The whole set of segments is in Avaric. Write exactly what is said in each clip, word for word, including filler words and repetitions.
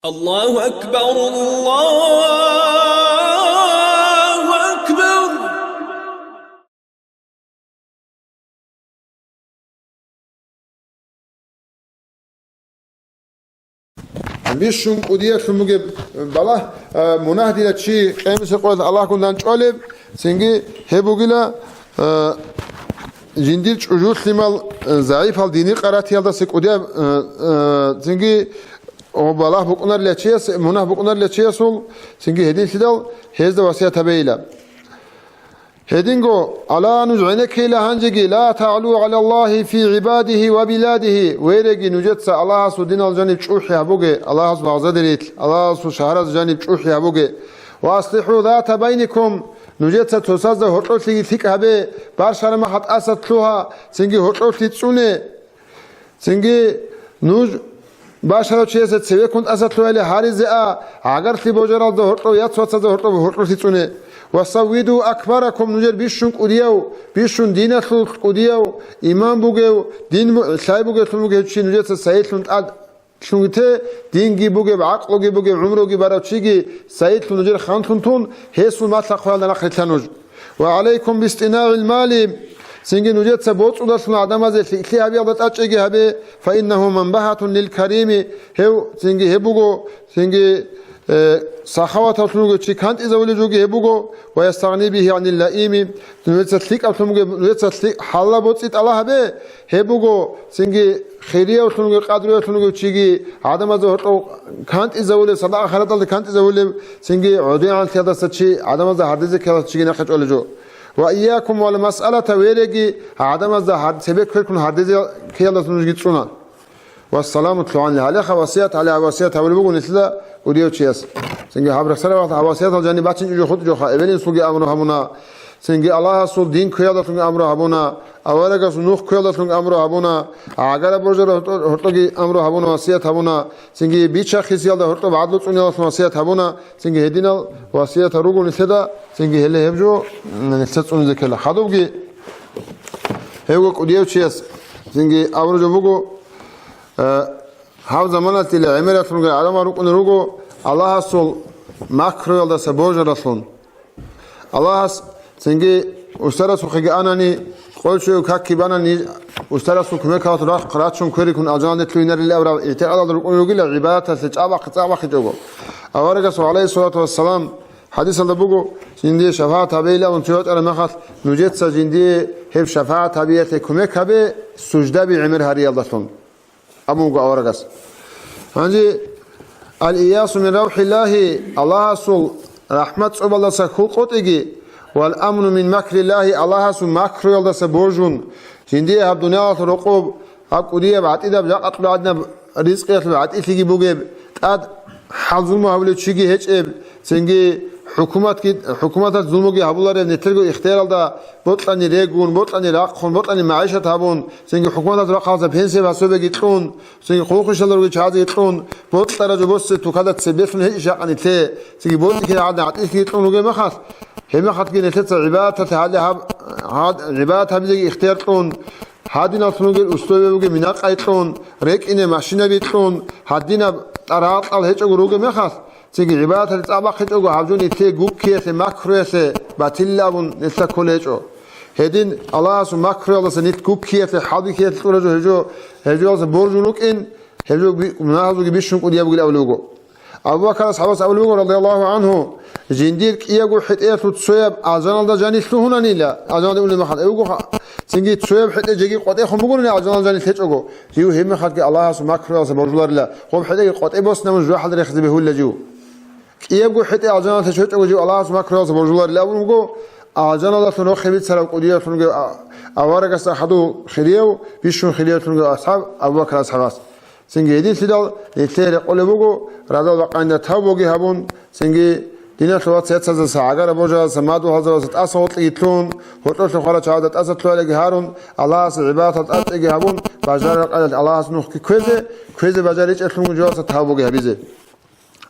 الله أكبر، الله أكبر. Бищун кӀудиялъун бугеб балагь, а, мунагь дила чи къемисеб къоялъ Аллагьгун данчӀвалеб, цинги гьеб бугила, а, жиндир чӀужу-лъимал, а, загӀипал дини къаратиялдаса кӀудияб, а, а, цинги гьеб балагь букӀунарила чияс, мунагь букӀунарила чиясул, цинги гьединлъидал гьезда васият гьабейила. Гьединго, ала нуж гӀенеккейила гьанжеги, ла тагӀлу гӀала Аллагьи фи гӀибадигьи ва биладигьи, вереги нужеца Аллагьасул динал жаниб чӀухӀи гьабуге, Аллагьасул гӀазадерил, Аллагьасул шагьараз жаниб чӀухӀи гьабуге. Ва аслихӀу зата байникум, нужеца цоцазда гьоркьолъиги лъикӀ гьабе, баршараб махал тӀаса лъугьа, цинги гьоркьолъи цӀуне. Цинги нуж башарав чиясе цевеккун тӀаса лъугьайилан гьаризе а, гӀагарлъи божаралда гьоркьов, яц-вацазда гьоркьов гьоркьолъи цӀуне. Ва саввиду акбаракум, нужер бищун кӀудияв, бищун диналъул кӀудияв, иман бугев, дин му-, лъай бугевлъун вугев чи нужеца сайилъун тӀад лъугьите, динги бугеб, гӀакълуги бугеб, гӀумруги барав чиги сайилъун нужер ханлъун тун, гьесул малъа-хъваялда нахърилъа нуж. Ва гӀалайкум бистинагӀил мали, цинги нужеца боцӀудалъун гӀадамазе лъикӀлъи гьабиялда тӀачӀиги гьабе, фаиннагьу манбагьатун лил карими, гьев цинги гьеб буго, цинги, э, сахаваталъун вугев чи кантӀизавулев жоги гьеб буго, ва ястагъни бигьи гӀанил лаими, нужеца лъикӀаблъун бугеб, нужеца лъи-, хӀалла боцӀи тӀала гьабе, гьеб буго, цинги хириявлъун вугев, къадруявлъун вугев чиги гӀадамазда гьоркьов кантӀизавулев, садакъа-хайраталда кантӀизавулев, цинги гӀодигӀанлъиялдаса чи гӀадамазда гьардезе ккелалъ чиги нахъе чӀолев жо. Ва ийякум вал масъалата, вереги гӀадамазда гьар-, цебе кверкун гьардезе ккеялдаса нужги цӀуна. Вассаламу лъугӀанли гьалеха васият гьале васият гьабулеб буго нилъеда кӀудияв чияс. Цинги гьаб рехсараб вахт гьаб васиятал жаниб бачинчӀо жо хутӀ жоха, эбелинсулги амру гьабуна, цинги Аллагьасул дин кквеялдалъунги амру гьабуна, аварагасул нух кквеялдалъунги амру гьабуна, гӀагараб боржараб гьоркьо-, гьоркьоги амру гьабуна, васият гьабуна, цинги бича-хисиялда гьоркьоб гӀадлу цӀуниялдалъун васият гьабуна, цинги гьединал васиятал руго нилъеда, цинги гьеле гьеб жо, м, нилъеца цӀунизе ккела. Хадубги гьевго кӀудияв чияс цинги абураб жо буго, э, гьав заманалъила гӀемералъунги гӀадамал рукӀунел руго Аллагьасул макруялдаса божаралъун. Аллагьас цинги устарасухъеги анани, къойчӀого какги банани, устарасул кумекалъ рахъ рачун кверикун алжаналде лъугьинарилан абураб игьтикъадалда рукӀунел ругила гӀибадаталъе цӀакъ бахъи-, цӀакъ бахъичӀого. Аварагас гӀалайгьиссалату вассалам хӀадисалда буго, жиндие шафагӀат гьабейилан цо вачӀараб мехалъ, нужеца жиндие гьеб шафагӀат гьабиялъе кумек гьабе, суждаби гӀемер гьариялдалъун. Абун буго аварагас. Гьанже, ал-иясу мин равхӀиллагьи, Аллагьасул рахӀмат цӀобалдаса хьул къотӀиги, вал амну мин макриллагьи, Аллагьасул макруялдаса божун, жиндие гьаб дуниялалъул рокъоб, гьаб кӀудияб гӀатӀидаб жакъа кьураб гӀадинаб ризкъиялъул гӀатӀилъиги бугеб, тӀад хӀалзулму гьабулев чиги гьечӀеб, цинги хӀукуматги, хӀукуматалъ зулмуги гьабуларев, нилъерго ихтияралда бокьани регун, бокьани рахъун, бокьани магӀишат гьабун, цинги хӀукуматалъ рахъалдаса пенсия-пособиеги кьун, цинги хъулухъ-ишалда ругел чагӀазеги кьун, бокьараб жо босе тукада цебе лъун гьечӀищ жакъа нилъее, цинги боцӀи-кьеги гӀадин гӀатӀилъиги кьун ругеб мехалъ, гьеб мехалъги нилъеца гӀибадаталъе гьале гьаб-, гьаб-, гӀибадат гьабизеги ихтияр кьун, гьадиналлъун ругел условия бугеб минакъай кьун, рекӀине машинаби кьун, гьадинаб тӀаргӀал-кьал гьечӀого ругеб мехалъ, цинги гӀибадаталде цӀакъ бахъичӀого гьаб жо нилъее гуккиялъе, макруялъе батилла абун нилъ кколей гьечӀо. Гьедин Аллагьасул макруялдаса нилъ гуккиялъе, хӀалбихьиялъе кьураб жо гьеб жо, гьеб жоялдаса боржун рукӀин, гьеб жо би-, мунагьазулги бищун кӀудияб бугилан абулеб буго. Абу Бакар асхӀабас абулеб буго, радияллагьу гӀангьу, жиндир кӀиябго хӀетӀеялъул цояб алжаналда жанив лъугьунанила, алжаналде унеб мехалъ, эвгоха, цинги цояб хӀетӀе жеги къватӀехун бугони алжаналда жанив лъечӀого, жив гьеб мехалъги Аллагьасул макруялдаса боржуларила, гъоб хӀетӀеги къватӀе босинабун жужахӀалда рехизе бегьулила жив. КӀиябго хӀетӀе алжаналъе щвечӀого жив Аллагьасул макруялдаса боржуларила абун буго, алжаналдалъун рохел бицарав кӀудиявлъунги а-, аварагасда хадув хирияв, бищун хириявлъунги асхӀаб Абу Бакар асхӀабас. Цинги гьединлъидал нилъее рекъолеб буго, радал бакъанида тавбуги гьабун, цинги диналъул вац-яцаздаса, гӀагараб божараздаса, мадугьалзабаздаса тӀаса гъоркьиги лъун, гьоркьоблъи хварал чагӀазда тӀаса лъугьариги гьарун, Аллагьасе гӀибадатал тӀатӀиги гьабун, бажарараб къайдалъ Аллагьас нухги кквезе, кквезе бажаричӀелъунги жоялдаса тавбуги гьабизе.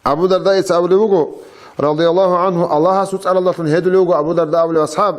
Абу Дардаица абулеб буго, радияллагьу гӀангьу, Аллагьасул цӀаралдалъун гьедулев вуго Абу Дарда абулев асхӀаб,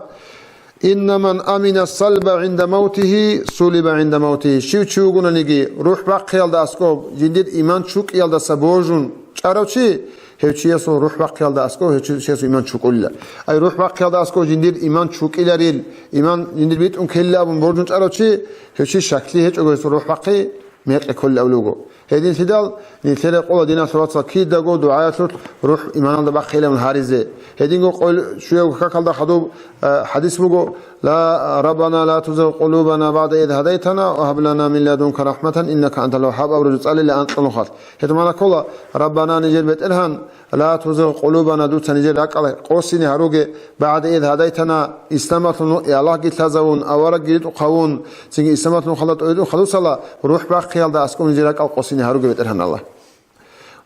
«Инна ман амина салба гӀинда мавтигьи, сулиба гӀинда мавтигьи». Щив чи вугонаниги, рухӀ бахъиялда аскӀоб, жиндир иман чукӀиялдаса божун, чӀарав чи, гьев чиясул рухӀ бахъиялда аскӀов гьев чи-, чиясул иман чукӀулила. Ай рухӀ бахъиялда аскӀов жиндир иман чукӀиларил, иман жиндир битӀун ккелила абун боржун чӀарав чи, гьев чи щаклъи гьечӀого гьесул рухӀ бахъи мекъи кколила абулеб буго. Гьединлъидал нилъер рекъола, диналъул вацал, кидаго дугӀаялъулъ рухӀ иманалда бахъейилан гьаризе. Гьединго къойил щуяб какалда хадуб, э, хадис буго: «Ла, Раббана, ла тузигъ къулубана баъда из гьадайтана ва гьаб лана мин ладунка рахӀматан, иннака антал вагьаб», абураб жо цӀалила анкьнухалъ. Гьеб магӀна ккола: «Раббана, нижер БетӀергьан, ла тузигъ къулубана, дуца нижер ракӀал къосине гьаруге, баъда из гьадайтана, исламалъун Аллагьги лъазавун, аварагги ритӀухъавун, цинги исламалъун хала тӀойдун хадусала рухӀ бахъиялда аскӀов нижер ракӀал къосине гьаруге, БетӀергьан Аллагь.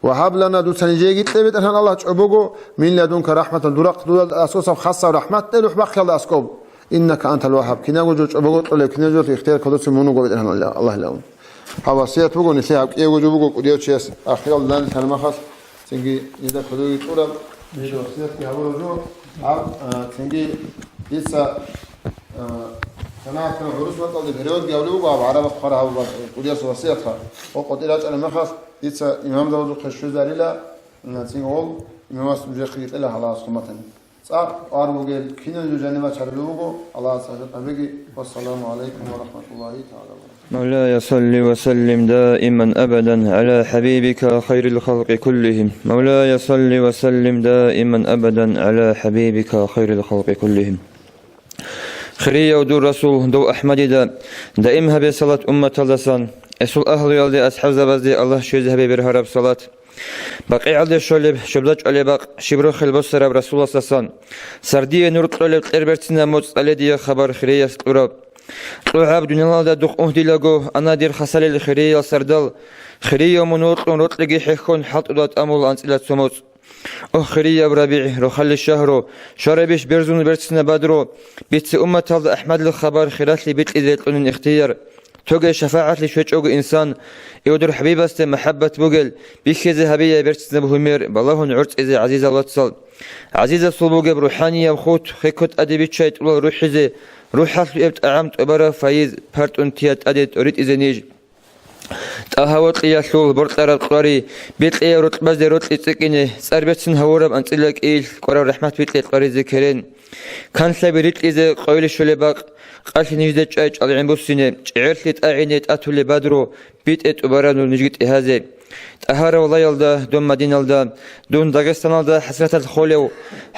Ва гьаб лана, дуца нижееги кье, БетӀергьан Аллагь, чӀобого, мин ладунка рахӀматан, дурахъ дуда аскӀосаб хасаб рахӀмат тӀе рухӀ бахъиялда аскӀоб. Иннака антал вагьаб, кинабго жо чӀобого кьолеб, кинабго жо ихтияр кодоцин мун вуго, БетӀергьан Аллагь, Аллагьилан. Гьаб васият буго, нилъее гьаб кӀиябго жо буго, кӀудияв чияс ахирал данил тармахалъ, цинги нилъеда кодоги кьураб, нилъеда васиятги гьабураб жо, гьаб, а, цинги дица, а, санагӀат гӀурус мацӀалде переводги гьабулеб буго, гьаб гӀарабахъ хъвараб гьаб кӀудияс васиятха. Ва къотӀи рачӀараб мехалъ, дица имамзабазухъе щвезарила, а, цинги гьол имамас нужехъеги кьела гьалас хъуматани. ЦӀакъ ар бугел киназего жаниб бачарулеб буго. Аллагьас тавфикъ гьабеги. Вассаламу гӀалайкум ва рахӀматуллагьи тагӀала ва баракатугьу. مولاي صل وسلم دائما أبدا على حبيبك خير الخلق كلهم. مولاي صل وسلم دائما أبدا على حبيبك خير الخلق كلهم. Хирияв дур Расул, дов АхӀмадида даим гьабе салат умматалдасан, гьесул агьлуялде, асхӀабзабазде Аллагь щвезе гьабе бергьараб салат. БакъигӀалде щолеб, щобда чӀвалеб бакъ, щиб рохел босараб Расуласдасан, сардие нур кьолеб кьер берцинаб моцӀ цӀаледие хабар хирияс кьураб. КьогӀаб дуниялалда духъ угьдилаго, ана дир хасалел хириял сардал, хирияв мун вокьун рокьиги хӀехьон, хӀалтӀуда тӀамул анцӀила цо моцӀ. Ох, хирияб РабигӀ, рохалил шагьру, щварабищ берзун берцинаб бадру, бице умматалда АхӀмадил хабар хиралъи бикьизе кьунин ихтияр. Тоге шафагӀатлъи щвечӀого инсан, Эвдур ХӀабибасде махӀаббат бугел, бихьизе гьабияй берцинаб гьумер, балагьун гӀорцӀизе гӀазизал вацал. ГӀазизасул бугеб рухӀанияб хут, хекко тӀаде биччай тӀулал рухӀизе, рухӀалъуэб тӀагӀам тӀубараб файиз, партун тия тӀаде тӀоритӀизе ниж. ТӀагьа вокьиялъул боркьараб кьвари, бекьияб рокьбазде рокьи цӀикӀкӀине, цӀар берцин гьавураб анцӀила кӀиил кӀвараб рахӀмат бикье кьваризе керен. Канлъаби рикьизе къойли щолеб бакъ, къалъи нижде чӀвай чӀалгӀин буссине, чӀегӀерлъи тӀагӀине тӀатулеб бадру, битӀе тӀубараб нур нижги тӀигьазе. ТӀагьарав лаялда, дун Мадиналда, дун Дагъистаналда хӀасраталъ холев,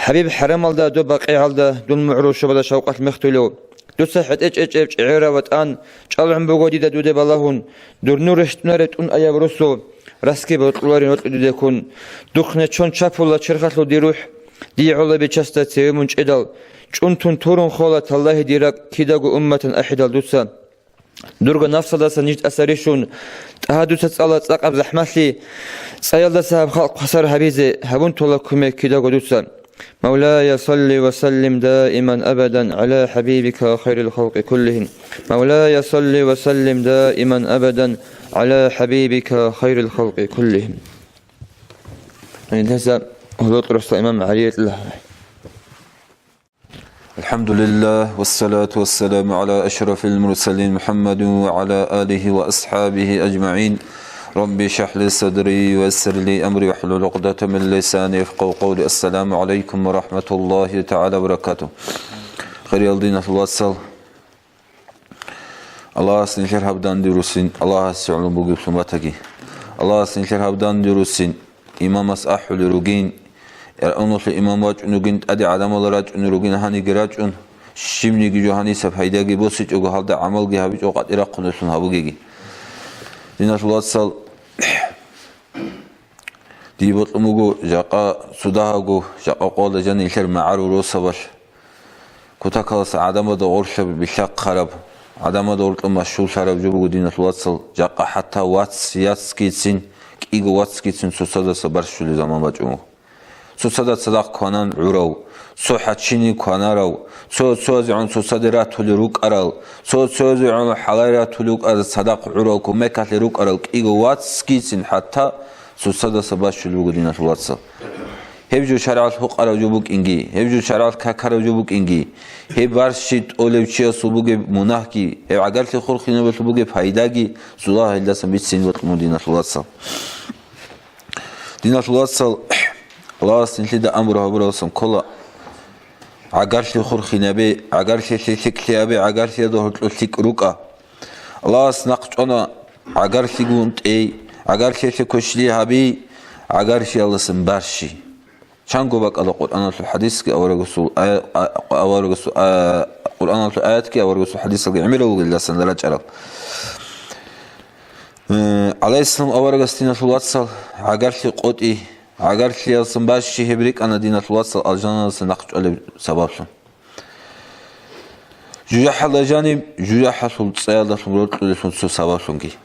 ХӀабиб хӀарамалда, доб БакъигӀалда, дун мугӀрул щобада шавкъалъ мехтулев. Дуца хӀетӀе чӀечӀеб чӀегӀерав ватӀан, чӀалгӀун буго дида дуде балагьун, дур нур рещтӀунареб тӀун аяб росу, расги бокьуларин рокьи дуде ккун. Духъ нечон чапула черхалъул дир рухӀ, дие гӀоло бичасда цеве мун чӀедал, чӀунтун турун хола таллагьи дир ракӀ кидаго умматан ахӀидал дуца. Дурго нафсалдаса ниж тӀаса рищун, тӀагьа дуца цӀала цӀакъаб захӀмалъи, цӀаялдаса гьаб халкъ хвасар гьабизе, гьабун тола кумек кидаго дуца. مولاي صل وسلم دائما أبدا على حبيبك خير الخلق كلهم. مولاي صل وسلم دائما أبدا على حبيبك خير الخلق كلهم. الحمد لله والصلاة والسلام على أشرف المرسلين محمد وعلى آله وأصحابه أجمعين. رب اشرح لي صدري ويسر لي أمري واحلل عقدة من لساني يفقهوا قولي. السلام عليكم ورحمة الله تعالى وبركاته. Хириял диналъул вацал. Аллагьас нилъер гьаб данде руссин, Аллагьасе гӀоло бугеблъун батаги. Аллагьас нилъер гьаб данде руссин, имамас ахӀулел ругин, РагӀуналъе имам вачӀун вугин, тӀаде гӀадамал рачӀунел ругин, гьаниги рачӀун, щибниги жо гьаниса пайдаги босичӀого, гьалда гӀамалги гьабичӀого къватӀирахъун вуссун гьабугеги. Диналъул вацал, дие бокьун буго, жакъа цо дагьабго, жакъа къоялда жаниб нилъер магӀарул росабалъ, кутакалдаса гӀадамазда гъорлъ билълъахъараб, гӀадамазда гъоркье машгьурлъараб жо буго, диналъул вацал, жакъа хӀатта вац яцгицин, кӀиго вацгицин цоцаздаса барщулеб заман бачӀун буго. Цоцазда цадахъ кванан гӀурав, цо хӀачине кванарав, цо-цоязе гӀоло цоцаде ратулел рукӀарал, цо-цоязе гӀоло хӀалай ратулел рукӀарал, цадахъ гӀурал, кумекалъе рукӀарал кӀиго вацгицин хӀатта цоцаздаса барщулеб буго, диналъул вацал. Гьеб жо шаргӀалъ гьукъараб жо букӀинги, гьеб жо шаргӀалъ какараб жо букӀинги, гьеб барщи тӀолев чиясул бугеб мунагьги, гьеб гӀагарлъи хурхинабалъул бугеб пайдаги цо дагьаб гьелдасан бицине бокьун буго, диналъул вацал. Диналъул вацал, Аллагьас нилъеда амру гьабуралсан ккола: гӀагарлъи хурхинабе, гӀагарлъиялъе лъикӀлъи абе, гӀагарлъиялда гьоркьоб лъикӀ рукӀа. Аллагьас нахъ чӀвана гӀагарлъигун тӀей, гӀагарлъиялъе квешлъи гьаби, гӀагарлъиялдасан барщи. Чанго бакӀала Къуръаналъул хӀадисги аварагасул ая-, а-, аварагасул а-, Къуръаналъул аятги аварагасул хӀадисалги гӀемерал ругелдасан рачӀарал. Э, гӀалайгьиссалам аварагас, диналъул вацал, гӀагарлъи къотӀи, гӀагарлъиялдасан барщи гьеб рикӀкӀана, диналъул вацал, алжаналдаса нахъ чӀвалеб сабаблъун. ЖужахӀалда жаниб, жужахӀалъул цӀаялдалъун роркьулелъун цо сабаблъунги.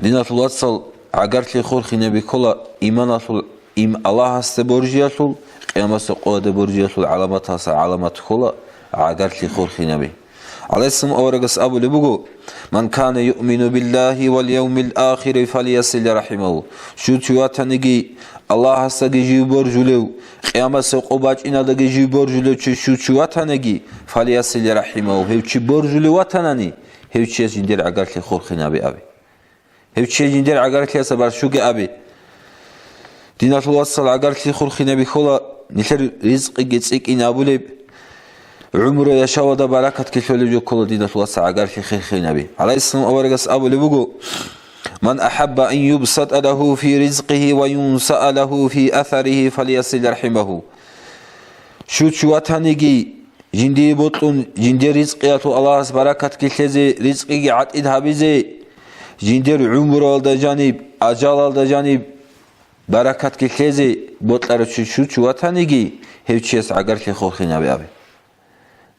Диналъул вацал, гӀагарлъи хурхинаб бихьула иманалъул, им Аллагьасде боржиялъул, къиямасеб къоялда боржиялъул гӀаламаталса гӀаламат ккола гӀагарлъи хурхинаби. ГӀалайгьиссалам аварагас абулеб буго: «Ман кана юъмину биллагьи вал явмил ахири фальясил рахимагьу». Щив чи ватаниги, Аллагьасдаги жив боржулев, къиямасеб къо бачӀиналдаги жив боржулев чи щив чи ватаниги, фальясил рахимагьу, гьев чи боржулев ватанани, гьев чияс жиндир гӀагарлъи хурхинаби абе. Гьев чи жиндир гӀагарлъиялдаса барщуге абе. Диналъул вацал, гӀагарлъи хурхинаб бихьула, нилъер ризкъиги цӀикӀкӀин абулеб, гӀумру яшавалда баракатги лъолеб жо ккола, диналъул вацал, гӀагарлъи хурхинаби. ГӀалайгьиссалам аварагас абулеб буго: «Ман ахӀабба ан юбсатӀа лагьу фи ризкъигьи ва юнсаа лагьу фи асаригьи фальясил рахимагьу». Щив чи ватаниги, жиндие бокьун, жиндир ризкъиялъул Аллагьас баракатги лъезе, ризкъиги гӀатӀид гьабизе, жиндир гӀумруялда жаниб, ажалалда жаниб баракатги лъезе бокьарав чи щив чи ватаниги, гьев чияс гӀагарлъи хурхинаби абе.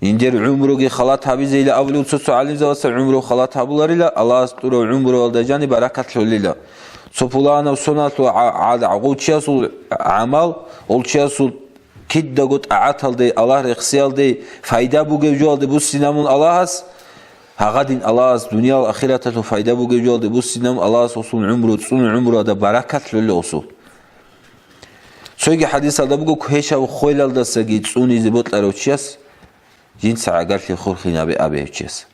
Жиндир гӀумруги халат гьабизейила абулев цо-цо гӀалимзабаца, гӀумру халат гьабуларила, Аллагьас тӀурав гӀумруялда жаниб баракат лъолила. Цо пуланав соналъул гӀа-, гӀа-, гӀагъулчиясул гӀамал, олчиясул кидаго тӀагӀаталде, Аллагь рехсиялде, пайда бугев жоялде буссинамун Аллагьас, гьагъадин Аллагьас дуниял ахираталъул пайда бугев жоялде буссинамун Аллагьас гъусул гӀумру, цӀун гӀумруялда баракат лъолила гъусул. Цоги хӀадисалда буго, квешав хвелалдасаги цӀунизе бокьарав чияс жинца гӀагарлъи хурхинаби абе гьев чияс.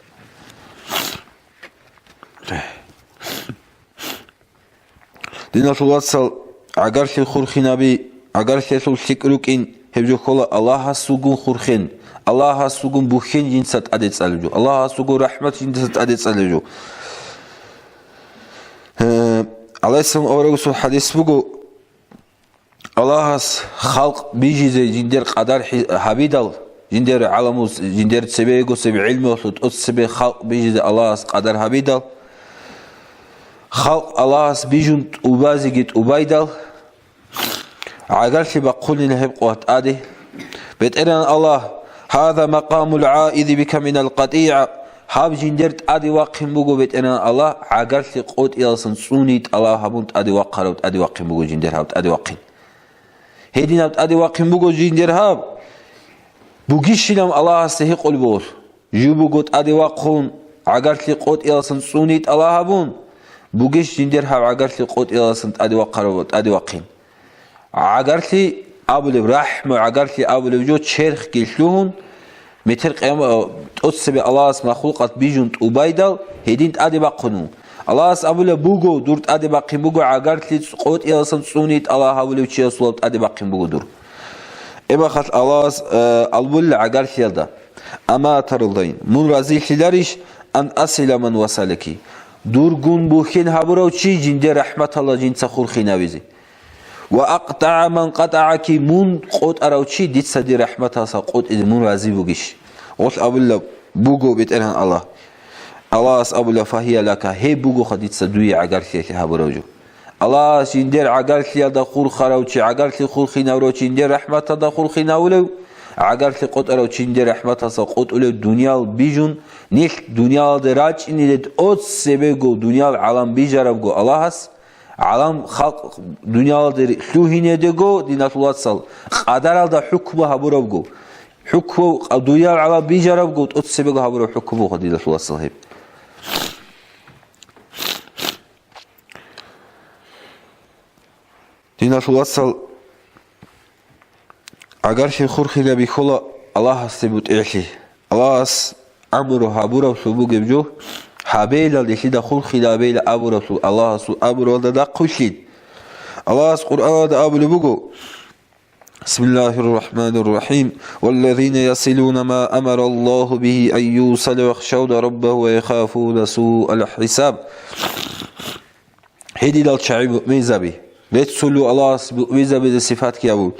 Диналъул вацал, гӀагарлъи хурхинаби, гӀагарлъиялъул лъикӀ рукӀин, гьеб жо ккола Аллагьасулгун хурхен, Аллагьасулгун бухьен жинца тӀаде цӀалеб жо, Аллагьасулгун рахӀмат жинца тӀаде цӀалеб жо. Э, гӀалайгьиссалам аварагасул хӀадис буго, Аллагьас халкъ бижизе жиндир къадар хӀи-, гьабидал, жиндир гӀаламус, жиндир цебегосеб гӀилмуялъул тӀоцебе халкъ бижизе Аллагьас къадар гьабидал, халкъ Аллагьас бижун тӀубазеги тӀубайдал, гӀагарлъи бахъунила гьеб къо тӀаде. БетӀергьан Аллагь, «Гьаза макъамул гӀаизи бика минал къатӀигӀа», гьаб жиндир тӀаде вахъин буго, БетӀергьан Аллагь, гӀагарлъи къотӀиялдасан цӀуни тӀалаб гьабун тӀаде вахъарав тӀаде вахъин буго жиндир гьаб тӀаде вахъин. Гьединаб тӀаде вахъин буго жиндир гьаб. Бугищилан Аллагьасда гьикъулеб буго, жив буго тӀаде вахъун, гӀагарлъи къотӀиялдасан цӀуни тӀалаб гьабун, бугищ жиндир гьаб гӀагарлъи къотӀиялдасан тӀаде вахъарав тӀаде вахъин. ГӀагарлъи абулеб, рахӀму гӀагарлъи абулеб жо черхги лъугьун, метер къияма-, тӀоцебе Аллагьас махлукъат бижун тӀубайдал, гьедин тӀаде бахъун вун. Аллагьас абулеб буго, дур тӀаде бахъин буго, гӀагарлъи къотӀиялдасан цӀуни тӀалаб гьабулев чиясулаб тӀаде бахъин буго дур. Эбахъалъ Аллагьас, э, абулеб гӀагарлъиялда: «Ама тардайна, мун разилъиларищ, ан асила ман васалаки, дургун бухьен гьабурав чи жиндир рахӀматалда жинца хурхинавизе? Ва акътагӀа ман къатӀагӀаки, мун къотӀарав чи дица дир рахӀматалдаса къотӀизе мун рази бугищ?» Гъолъ абулеб буго БетӀергьан Аллагь. Аллагьас абула: «Фагьия лака», гьеб бугоха дица дуе гӀагарлъиялъе гьабурав жо. Аллагьас жиндир гӀагарлъиялда хурхарав чи, гӀагарлъи хурхинавурав чи жиндир рахӀматалда хурхинавулев, гӀагарлъи къотӀарав чи жиндир рахӀматалдаса къотӀулев дуниял бижун, нилъ дуниялалде рачӀиниле тӀоцебего дуниял гӀалам бижарабго Аллагьас, гӀалам халкъ дуниялалде лъугьинедего, диналъул вацал, къадаралда хӀукму гьабурабго, хӀукму, дуниял гӀалам бижарабго, тӀоцебего гьабураб хӀукму буго, диналъул вацал, гьеб. Диналъул вацал, гӀагарлъи хурхинаб бихьула Аллагьасде бутӀигӀлъи. Аллагьас амру гьабураблъун бугеб жо, гьабейилан нилъеда хурхинабейилан абураблъун Аллагьасул амруялда нахъвилълъин. Аллагьас Къуръаналда абулеб буго: بسم الله الرحمن الرحيم. والذين يصلون ما أمر الله به أن يوصل ويخشون ربهم ويخافون سوء الحساب. Гьединал чагӀи муъминзаби, реццулев Аллагьас муъминзабида сипатги абун.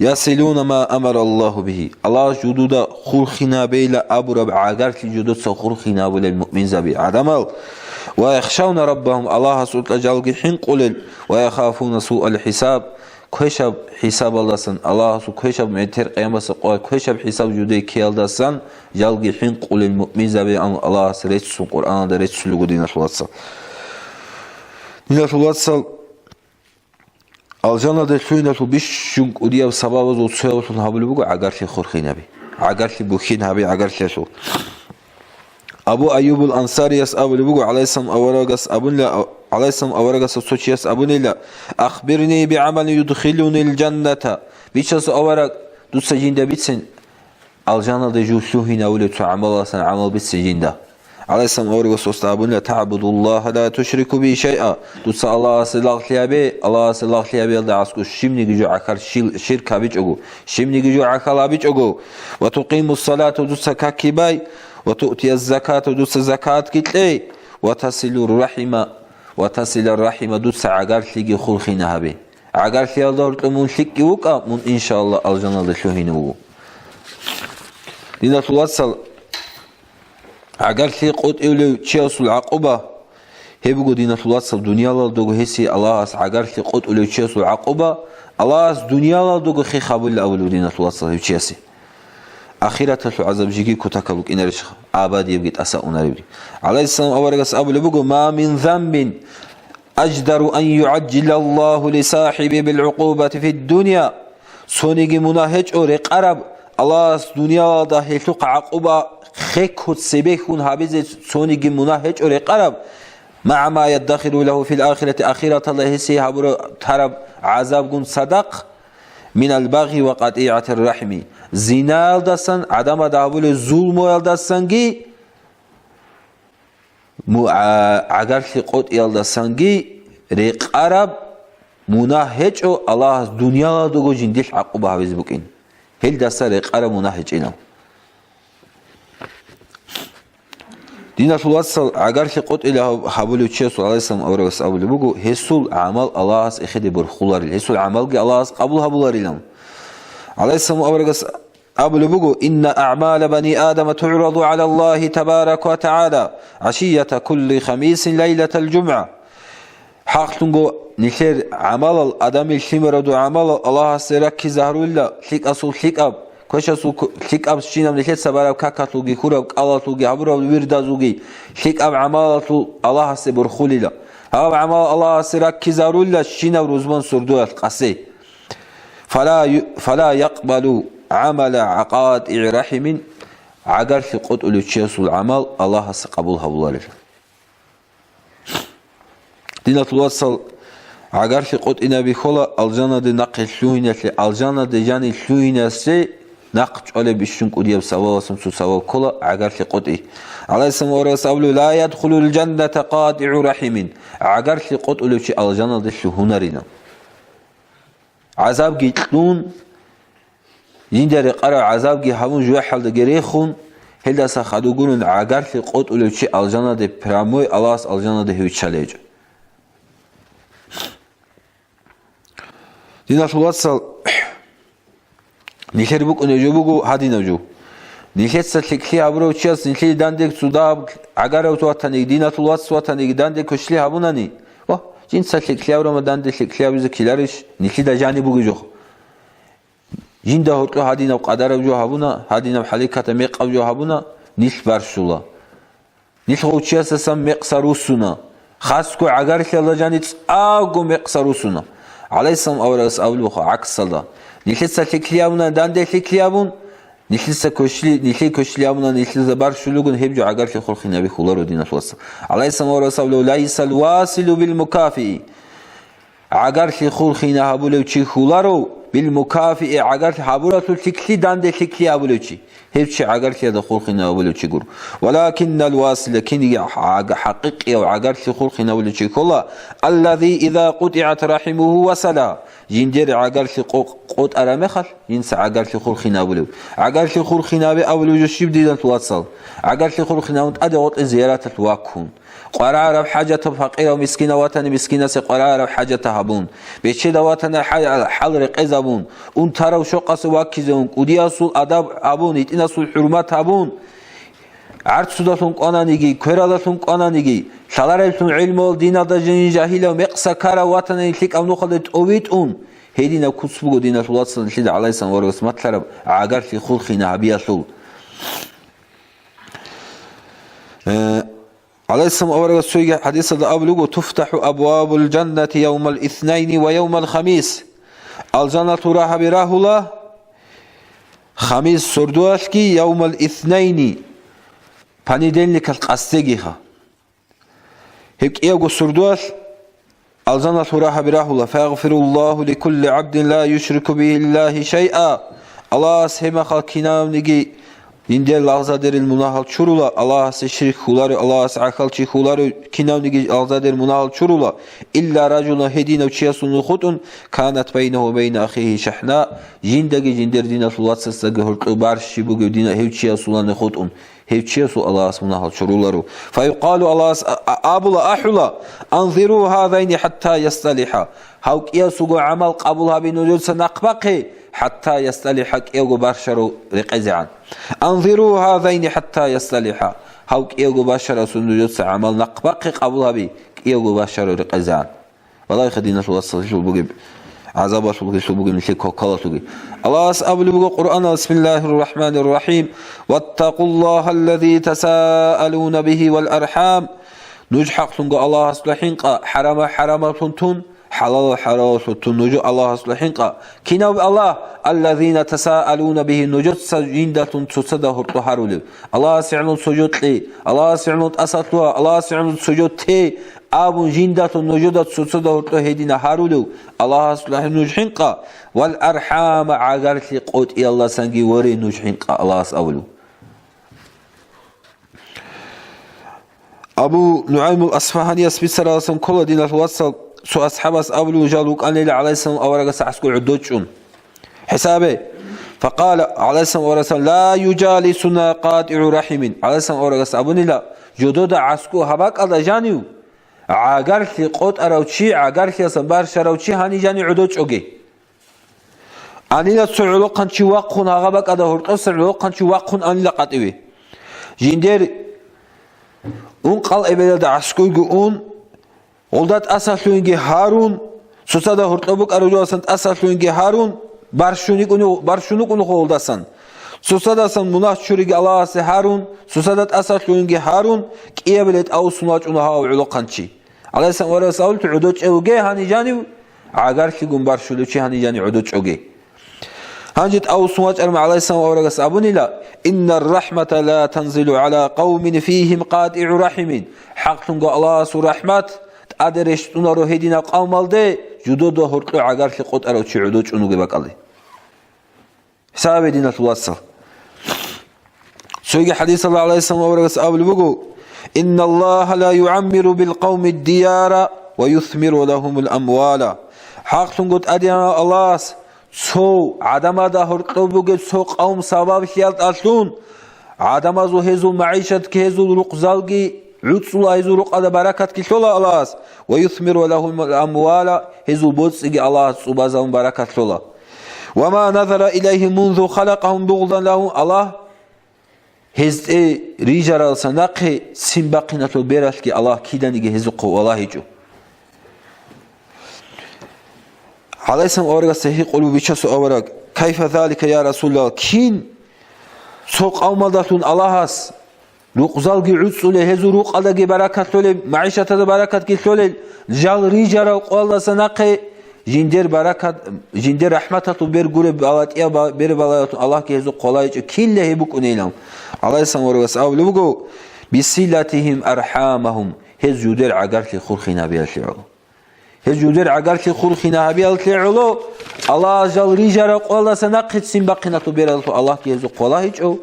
يصلون ما أمر الله به. Аллагьас жудуда хурхинабейила абураб гӀагарлъи жудуца хурхинабулел муъминзаби гӀадамал. ويخشون ربهم, Аллагьасукьа жалги хӀинкъулел. ويخافون سوء الحساب. Квешаб хӀисабалдасан, Аллагьасул квешаб метер къиямасеб къоялъ квешаб хӀисаб жуде ккеялдасан жалги хӀинкъулел муъминзаби абун Аллагьас реццун, Къуръаналда реццулего, диналъул вацал. Диналъул вацал, алжаналде лъугьиналъул бищун кӀудияб сабабазул цоябалъун гьабулеб буго гӀагарлъи хурхинаби, гӀагарлъи бухьин гьаби гӀагарлъиялъул. Абу Айюбул Ансарияс абулеб буго, гӀалайгьиссалам аварагас абунила, гӀалайгьиссалам аварагасул цо чияс абунила: أخبرني بعمل يدخلني الجنة. Бичасул авараг, дуца жинда бицин, алжаналде жив лъугьинавулев цо гӀамалалдасан гӀамал бицин жинда. ГӀалайгьиссалам аварагас гьесда абунила: تعبد الله لا تشرك به شيئا. Дуца Аллагьасе лагълъи гьабе, Аллагьасе лагълъи гьабиялда аскӀов щибниги жо гӀахьал шил-, ширк гьабичӀого, щибниги жо гӀахьал гьабичӀого. وتقيم الصلاة, дуца какги бай, وتؤتي الزكاة, дуца закатги кье, وتصل الرحم, وتصل الرحم, дуца гӀагарлъиги хурхина гьабе. ГӀагарлъиялда гьоркьоб мун лъикӀги вукӀа, мун, иншааллагь, алжаналде лъугьине вуго. Диналъул вацал, гӀагарлъи къотӀулев чиясул гӀакъуба, гьеб буго, диналъул вацал, дуниялалдаго гьесие Аллагьас гӀагарлъи къотӀулев чиясул гӀакъуба, Аллагьас дуниялалдаго хех гьабулел абулев, диналъул вацал, гьев чиясе. Ахираталъул гӀазаб жеги кутакаб букӀинарищха, абадиябги тӀаса унаребги. ГӀалайгьиссалам аварагас абулеб буго: ما من ذنب أجدر أن يعجل الله لصاحبه بالعقوبة في الدنيا. Цониги мунагь гьечӀо рекъараб, Аллагьас дуниялалда гьелъухъ гӀакъуба хехго цебехьун гьабизе цониги мунагь гьечӀо рекъараб, مع ما يدخر له في الآخرة, ахираталда гьесие гьабура тараб гӀазабгун цадахъ, من البغي وقطيعة الرحم, зинаялдасан, гӀадамазда гьабулел зулмуялдасанги, му-, гӀа-, гӀагарлъи къотӀиялдасанги рекъараб мунагь гьечӀо, Аллагьас дуниялалдаго жиндилъ гӀакъуба гьабизе букӀин. Гьелдаса рекъараб мунагь гьечӀинал. Диналъул вацал, гӀагарлъи къотӀилев гьабулев чиясул, гӀалайгьиссалам аварагас абулеб буго, гьесул гӀамал Аллагьас эхеде борхуларил, гьесул гӀамалги Аллагьас къабул гьабуларилан. ГӀалайгьиссалам аварагас абулеб буго: إن أعمال بني آدم تعرض على الله تبارك وتعالى عشية كل خميس ليلة الجمعة. ХӀакълъунго, нилъер гӀамалал, адамил лъимерал гӀамалал Аллагьасе раккизе гьарула лъикӀасул лъикӀаб, квешасул кв-, лъикӀабщинаб нилъеца бараб какалъулги, хьураб кӀалалъулги, гьабураб вирдазулги, лъикӀаб гӀамалалъул Аллагьасе борхулила. Гьаб гӀамал Аллагьасе раккизе гьарула щинаб рузман сордоялъ къасе. فلا ي-, فلا يقبل عمل قاطع رحم, гӀагарлъи къотӀулев чиясул гӀамал Аллагьас къабул гьабуларила. Диналъул вацал, гӀагарлъи къотӀинаби ккола алжанаде нахъе лъугьиналъе, алжанаде жанив лъугьинасе нахъ чӀвалеб бищун кӀудияб сабабасан цо сабаб ккола гӀагарлъи къотӀи. ГӀалайгьиссалам аварагас абулеб: لا يدخل الجنة قاطع رحم, гӀагарлъи къотӀулев чи алжаналде лъугьунарина. ГӀазабги кьун, жинда рекъараб гӀазабги гьабун, жужахӀалдаги рехун, гьелдаса хадур гурун гӀагарлъи къотӀулев чи алжанаде прямой Аллагьас алжанаде гьев виччалев гьечӀо. Диналъул вацал, нилъер букӀунеб жо буго гьадинаб жо. Нилъеца лъикӀлъи гьабурав чияс нилъее данде цудаб гӀагарав ватаниги, диналъул вац ватаниги данде квешлъи гьабунани, ва жинца лъикӀлъи гьабураб данде лъикӀлъи гьабизе ккеларищ, нилъеда жаниб бугеб жо? Жинда гьоркьо гьадинаб къадараб жо гьабуна, гьадинаб хӀаликатаб мекъаб жо гьабуна, нилъ барщула. Нилъ гъов чиясасан мекъса руссуна. Хасго гӀагарлъиялда жаниб цӀакъго мекъса руссуна. ГӀалайгьиссалам аварагас абулеб буго гӀаксалда: нилъеца лъикӀлъи гьабуна, данде лъикӀлъи гьабун, нилъеца квешлъи, нилъее квешлъи гьабуна, нилъеца барщулел ругин, гьеб жо гӀагарлъи хурхинаби кколаро, диналъул вацал. ГӀалайгьиссалам аварагас абулеб: ليس الواصل بالمكافئ. ГӀагарлъи хурхина гьабулев чи кколаро, Бил мукафиъи, гӀагарлъи гьабуралъул лъикӀлъи данде лъикӀлъи абулев чи, гьев чи гӀагарлъиялда хурхинав абулев чи гуро. Валакиннал васила, киниги гӀаг-, хӀакъикъияв гӀагарлъи хурхинавулев чи ккола, аллази иза къутӀигӀат рахӀимугьу васала, жиндер гӀагарлъи къо-, къотӀараб мехалъ, жинца гӀагарлъи хурхинавулев. ГӀагарлъи хурхинабе абулев жо щиб, диналъул вацал? ГӀагарлъи хурхинавун тӀаде гъоркье зияраталъ ваккун. Къварагьараб хӀажатаб пакъирав мискинав ватани мискинасе къварагьараб хӀажата гьабун, бечедав ватани хӀа-, хӀал рекъезабун, унтарав щокъасе ваккизе ун, кӀудиясул адаб гьабун, гьитӀинасул хӀурмат гьабун, гӀарцудалъун кӀвананиги, квералдалъун кӀвананиги, лъалареблъун гӀилмуял диналда жинин жагьилав мекъса ккарав ватани лъикӀаб нухалде тӀовитӀун, гьединаб куц буго диналъул вацал нилъеда гӀалайсан аварагас малъараб гӀагарлъи хурхина гьабиялъул. Э, ГӀалайгьиссалам аварагас цоги хӀадисалда абулеб буго: «Туфтаху абвабул жаннати явмал иснайни ва явмал хамис». Алжаналъул рагьаби рагьула хамис сордоялъги явмал иснайни, понедельникалъ къасдегиха. Гьеб кӀиявго сордоялъ Алжаналъул рагьаби рагьула: «Фаягъфируллагьу ликулли гӀабдин ла юшрику бигьиллагьи шайъа». Аллагьас гьеб мехалъ кинавниги жиндир лагъзадерил мунагьал чурула, Аллагьасе ширк хьуларо, Аллагьасе гӀахьалчи хьуларо, кинавниги лагъзадерил мунагьал чурула, илла ражулан, гьединав чиясул нухутӀун, канат байнагьу ва байна ахигьи шахӀна, жиндаги жиндир диналъул вацасдаги гьоркьоб барщи бугев дина гьев чиясулан нухутӀун. Гьев чиясул Аллагьас мунагьал чуруларо. Фаюкъалу, Аллагьас а-, а-, абула, ахӀула: «Анзиру гьазайни хӀатта ясталиха». Гьав кӀиясулго гӀамал къабул гьаби нужеца нахъбахъе, хӀатта ясталиха, кӀиявго барщарав рекъезегӀан. «Анзиру гьазайни хӀатта ясталиха». Гьав кӀиявго барщарасул нужеца гӀамал нахъбахъе, къабул гьаби, кӀиявго барщарав рекъезегӀан. Валлагьи, диналъул вацал, гьелъул бугеб гӀазабалъул, гьелъул бугеб нилъер кокалалъулги. Аллагьас абулеб буго Къуръаналда: «Бисмиллагьир рахӀманир рахӀим. Ваттакъуллагьаллази тасаалуна бигьи вал архӀам». Нуж хӀакълъунго Аллагьасда хӀинкъа, хӀарама хӀарамалъун тун, хӀалала хӀалалалъун тун нуж Аллагьасда хӀинкъа. Кинав Аллагь? «Аллазина тасаалуна бигьи», нужеца жиндалъун цоцазда гьоркьо гьарулев. Аллагьасе гӀоло цо жо кье, Аллагьасе гӀоло тӀасалъугьа, Аллагьасе гӀоло цо жо те, абун жиндалъун нужеда цоцазда гьоркьо гьедина гьарулев, Аллагьасда нуж хӀинкъа, вал архӀама, гӀагарлъи къотӀиялдасанги воре нуж хӀинкъа, Аллагьас абулев. Абу НугӀаймул Асфагьанияс бицаралдасан ккола, диналъул вацал, цо асхӀабас абулев жал вукӀанила гӀалайгьиссалам аварагасда гӀаскӀо гӀодочӀун. ХӀисабе. Факъала гӀалайгьиссалам аварагас: «Ла южалисуна къатӀигӀу рахӀимин». ГӀалайгьиссалам аварагас абунила: «Жодода гӀаскӀо гьаб бакӀалда жанив гӀагарлъи къотӀарав чи, гӀагарлъиялдасан барщарав чи гьанив жанив гӀодочӀоге». Анила цо гӀолохъанчи вахъун, гьагъа бакӀалда гьоркьоса гӀолохъанчи вахъун анила къватӀиве. Жиндир ункъал эбелалда гӀаскӀуйги ун, гъолда тӀасалъугьинги гьарун, цоцазда гьоркьоб букӀарав жоялдасан тӀасалъугьинги гьарун, барщун йикӀуни-, барщун вукӀунухъо гъолдасан. Цоцаздасан мунагь чуриги Аллагьасе гьарун, цоцазда тӀасалъугьинги гьарун, кӀиабилеб тӀаусун вачӀуна гьав гӀолохъанчи. ГӀалайгьиссалам аварагас абулеб: «ГӀодочӀевге гьанив жанив, гӀагарлъигун барщулев чи гьанив жанив гӀодочӀоге». Гьанже тӀаусун вачӀарав гӀалайгьиссалам аварагас абунила: «Иннар рахӀмата ла танзилу гӀала къавмин фигьим къатӀигӀу рахӀимин». ХӀакълъунго Аллагьасул рахӀмат тӀаде рещтӀунаро гьединаб къавмалде, жудода гьоркьо гӀагарлъи къотӀарав чи гӀодочӀун вугеб бакӀалде. ХӀисабе, диналъул вацал. Цоги хӀадисалда гӀалайгьиссалам аварагас абулеб буго: «Инналлагьа ла югӀаммиру бил къавми дияра ва юсмиру лагьумул амвала». ХӀакълъунго ТӀадегӀанав Аллагьас цо гӀадамазда гьоркьоб бугеб цо къавм сабаблъиялдалъун, гӀадамазул гьезул магӀишатги, гьезул рукъзалги гӀуцӀула, гьезул рукъалда баракатги лъола Аллагьас, ва юсмиру лагьумул амвала, гьезул боцӀиги Аллагьас цӀубазабун баракат лъола. «Ва ма назара илайгьим мунзу халакъагьум бугъзан лагьум», Аллагь гьезде рижаралдаса нахъе ццин бахъиналъул бералъги Аллагь киданиги гьезухъе валагьичӀо. ГӀалайгьиссалам аварагас гьикъулеб буго бичасул авараг: «Кайфа залика, я Расулаллагь?» Кин цо къавмалдалъун Аллагьас рукъзалги гӀуцӀулел, гьезул рукъалдаги баракат лъолел, магӀишаталда баракатги лъолел, жал рижарал къоялдаса нахъе жиндир баракат, жиндир рахӀматалъул бер гуреб балатӀияб ба-, бер балаялъун Аллагьги гьезухъе валагьичӀо, кин гьеб букӀунейилан. ГӀалайгьиссалам аварагас абулеб буго: «Бисилатигьим архӀамагьум», гьез жудер гӀагарлъи хурхинабиялъе гӀоло. Гьез жудер гӀагарлъи хурхина гьабиялъе гӀоло, Аллагьас жал рижараб къоялдаса нахъе ццин бахъиналъул бералъул Аллагьги гьезухъ валагьичӀо.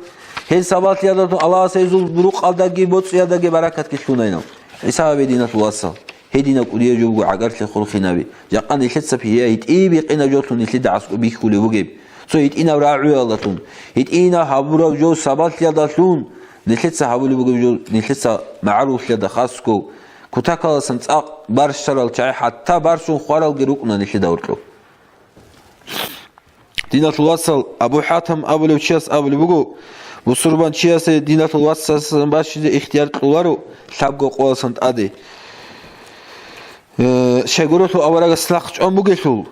Гьез сабаблъиялдалъун Аллагьас гьезул рукъалдаги боцӀиялдаги баракатги лъунайнал. ГӀиса гьабе, диналъул вацал, гьединаб кӀудияб жо буго гӀагарлъи хурхинаби. Жакъа нилъеца гьитӀинаб бикъинаб жолъун нилъеда аскӀоб бихьулеб бугеб. Цо гьитӀинаб рагӀуялдалъун, гьитӀинаб гьабураб жо сабаблъиялдалъун нилъеца гьабулеб бугеб жо, нилъеца магӀаруллъиялда хасго, кутакаласан цӀакъ барщарал чагӀи, хӀатта барщун хваралги рукӀуна нилъеда гьоркьоб. Диналъул вацал, Абу ХӀатам абулев чияс абулеб буго, бусурбан чиясе диналъул вацасдасан бащизе ихтияр кьоларо лъабго къоялдасан тӀаде. Э, щайгурелъул аварагас нахъ чӀван бугелъул,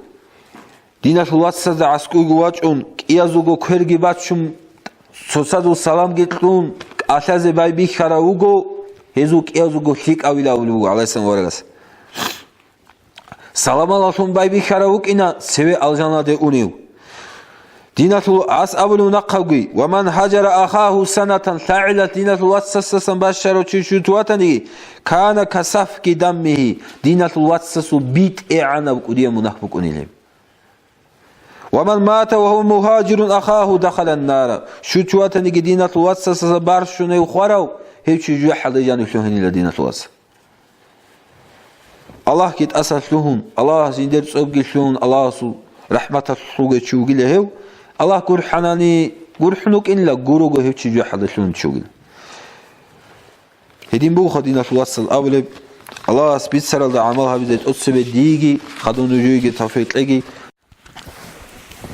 диналъул вацазда аскӀовеги вачӀун, кӀиязулго кверги бачун, цоцазул саламги кьун, кӀалъазе байбихьарав вуго, гьезул кӀиязулго лъикӀавила абулеб буго, гӀалайгьиссалам, аварагас. Саламалалъун байбихьарав вукӀина, цеве алжаналде унев. Диналъул ас абулев нахъавги: «Ва ман гьажара ахаху санатан», лъагӀелалъ диналъул вацасдасан бащарав чи щут ватаниги, «кана касафки даммигьи», диналъул вацасул битӀегӀанаб кӀудияб мунагь букӀунилеб. «Ва ман мата ва гьува мугьажирун ахаху дахалан нара», щут ватаниги диналъул вацасдасан барщунев хварав, гьев чи жужахӀалде жанив лъугьинила, диналъул вацал. Аллагьги тӀаса лъугьун, Аллагьас жиндер цӀобги лъугьун, Аллагьасул рахӀматалъулго чи вугила гьев, Аллагь гурхӀанани гурхӀун вукӀинила, гурого гьев чи жужахӀалде лъугьун чи вугила. Гьедин бугоха, диналъул вацал, абулеб, Аллагьас бицаралда гӀамал гьабизе тӀоцебе диеги хадув нужееги тавфикъ кьеги.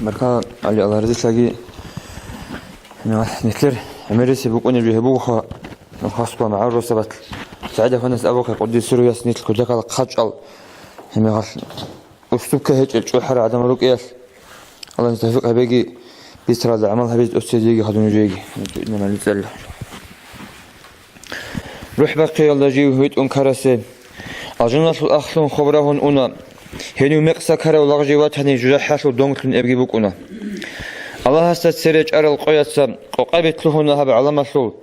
Баркала, ГӀали, Аллагь разилъаги. Нилъер гӀемерисеб букӀунеб жо гьеб бугоха, нух хасго магӀарул росабалъ. СагӀид ахунас абухъе, къуддиса сирругьу, нилъ кутакалда хъачӀал, гьебмехалъ уступка гьечӀел чӀухӀарал гӀадамал рукӀиналъ. Аллагьас тавфикъ гьабеги, бицаралда гӀамал гьабизе тӀоцебе диеги хадув нужееги. РухӀ бахъиялда жив витӀун ккарасе, алжаналъул ахлъун хоб рагьун уна. Гьенив мекъса ккарав лагъ жив ватани, жужахӀалъув донглъун эбги букӀуна. Аллагьасда цере чӀарал къояца къокъаби лъугьуна гьаб гӀаламалъул.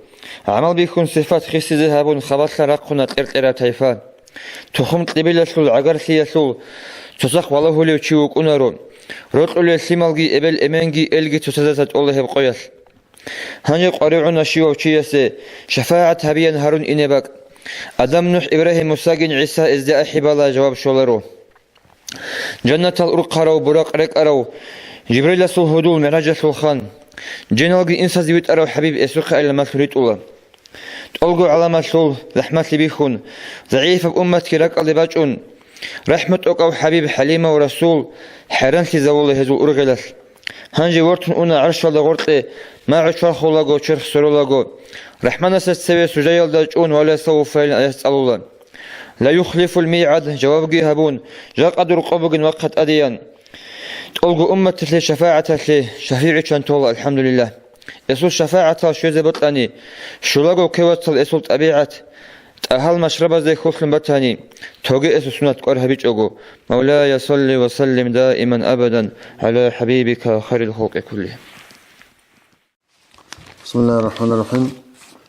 ГӀамал бихьун сипат хисизе гьабун, хабалъа рахъуна кьер-кьераб тайпа. Тухум-кьибилалъул гӀагарлъиялъул цоцахъ валагьулев чи вукӀунаро. Рокьулел лъималги эбел-эменги элги цоцаздаса тӀола гьеб къоялъ. Гьанже къваригӀуна щивав чиясе шафагӀат гьабеян гьарун ине бакӀ. Адам, НухӀ, Ибрагьим, Мусагин ГӀиса эзде ахӀи бала жаваб щоларо. Жаннатал урхъарав, буракъ рекӀарав, Жибриласул гьудул, МигӀражалъул хан, жиналги инсазе витӀарав ХӀабиб эсухъе айилан малъун ритӀула. ТӀолго гӀаламалъул захӀмалъи бихьун, загӀипаб умматги ракӀалде бачӀун, рахӀму тӀокӀав ХӀабиб, ХӀалимав Расул хӀайранлъизавула гьезул ургъелалъ. Гьанже вортун уна гӀаршалда гъоркье, магӀу чвархулаго, черх сверулаго, РахӀманасда цеве суждаялда чӀун, «Ва ла савфа» илан аят цӀалула. «Ла юхлифул мигӀад», жавабги гьабун, жакъа дур къо бугин вахъа тӀадеян. ТӀолго умматалъе шафагӀаталъе шафигӀи чан тола, алхӀамдулиллагь. Эсул шафагӀатал щвезе бокьани, щулаго ккевацал эсул тӀабигӀат, тӀагьал машрабазде хьулъун батани, тоге эсул сунат кӀвар гьабичӀого, Мавлая, салли ва саллим даиман абадан гӀала хӀабибика хайрил халкъи куллихим. بسم الله الرحمن الرحيم.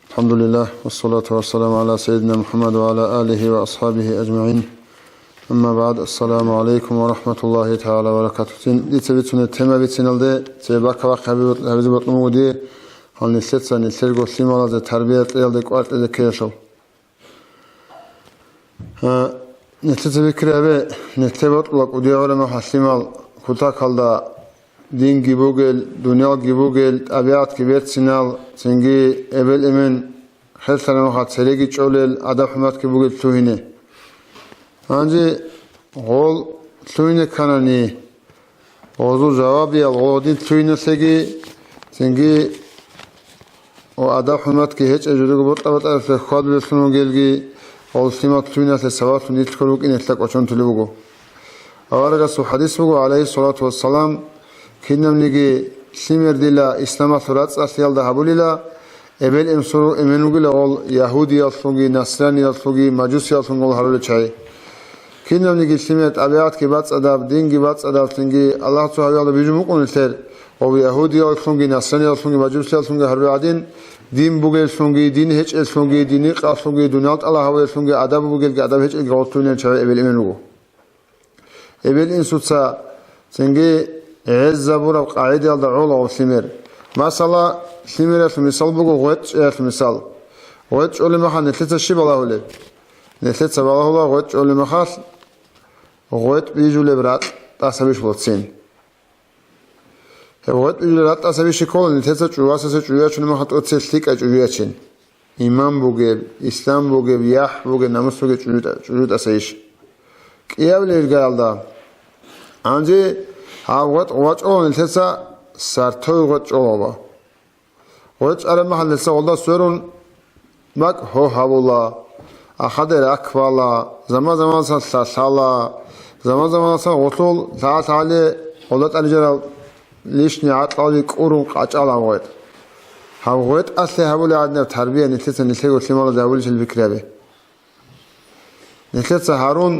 الحمد لله، والصلاة والسلام على سيدنا محمد وعلى آله وأصحابه أجمعين. أما بعد، السلام عليكم ورحمة الله تعالى وبركاته. Цин, дица бицунеб тема бициналде, цебе баркабахъи гьабизе бокьун буго дие, гьал нилъеца, нилъерго лъималазе тарбия кьеялде кӀвар кьезе ккеялъул. Гьа, нилъеца пикри гьабе, нилъер бокьула кӀудияв гӀоло мехалъ лъимал кутакалда динги бугел, дуниялги бугел, тӀабигӀатги берцинал, цинги эбел-эмен херлъана мехалъ цереги чӀолел, адаб-хӀурматги бугел лъугьине. Гьанже гъол лъугьине кканани, гъозул жавабиял гъодин лъугьиналъеги, цинги ва адаб-хӀурматги гьечӀеб жодого бокьа-бокьаралъе хьвадулеллъун вугелги, гъол лъимал лъугьиналъе сабаблъун нилъ кколеб букӀиналъе кӀочон тулеб буго. Аварагасул хадис буго, гӀалайгьиссалату вассалам, кинабниги лъимер дила исламалъул рацӀцӀалъиялда гьабулила, эбел-эмен сору эмен вугила гъол ягьудияллъунги, насранияллъунги, мажусияллъунги гъол гьарулел чагӀи. Кинабниги лъимер тӀабигӀатги бацӀцӀадаб, динги бацӀцӀадаб, цинги Аллагь цо гьавиялда бижун букӀун нилъер, гъов ягьудияллъунги, насранияллъунги, мажусияллъунги гьарулел гӀадин, дин бугеллъунги, дин гьечӀеллъунги, динихъаллъунги, дуниял тӀалаб гьабулеллъунги, адаб бугелги, адаб гьечӀелги гъол лъугьинел чагӀи эбел-эмен руго. Эбел-инсуца Цинги гӀезабураб къагӀидаялда гӀола гъоб лъимер. Масала, лъимералъул мисал буго гъветӀ чӀеялъул мисал. ГъветӀ чӀолеб мехалъ нилъеца щиб балагьулеб? Нилъеца балагьула гъветӀ чӀолеб мехалъ гъветӀ бижулеб ракь тӀасабищ буцин. Гьеб гъветӀ бижулеб ракь тӀасабищ ккола нилъеца чӀужу васасе чӀужу ячунеб мехалъ тӀоцебе лъикӀай чӀужу ячин. Иман бугеб, ислам бугеб, яхӀ бугеб, намус бугеб чӀужу-, чӀужу тӀасайищ. КӀиабилеб иргаялда. Гьанже гьаб гъветӀ вачӀула нилъеца сартове гъветӀ чӀолаба. ГъветӀ чӀараб мехалъ нилъеца гъолда сверун бакӀ гьо гьабула, ахаде раквала, заман-заманасан лъалъала, заман-заманасан гъолъул лъагӀа-лъагӀале гъолда тӀадежарал лишни гӀакълалги кӀурун къачӀала гъветӀ. Гьаб гъветӀалъе гьабулеб гӀадинаб тарбия нилъеца нилъего лъималазе гьабулищали пикри гьабе. Нилъеца гьарун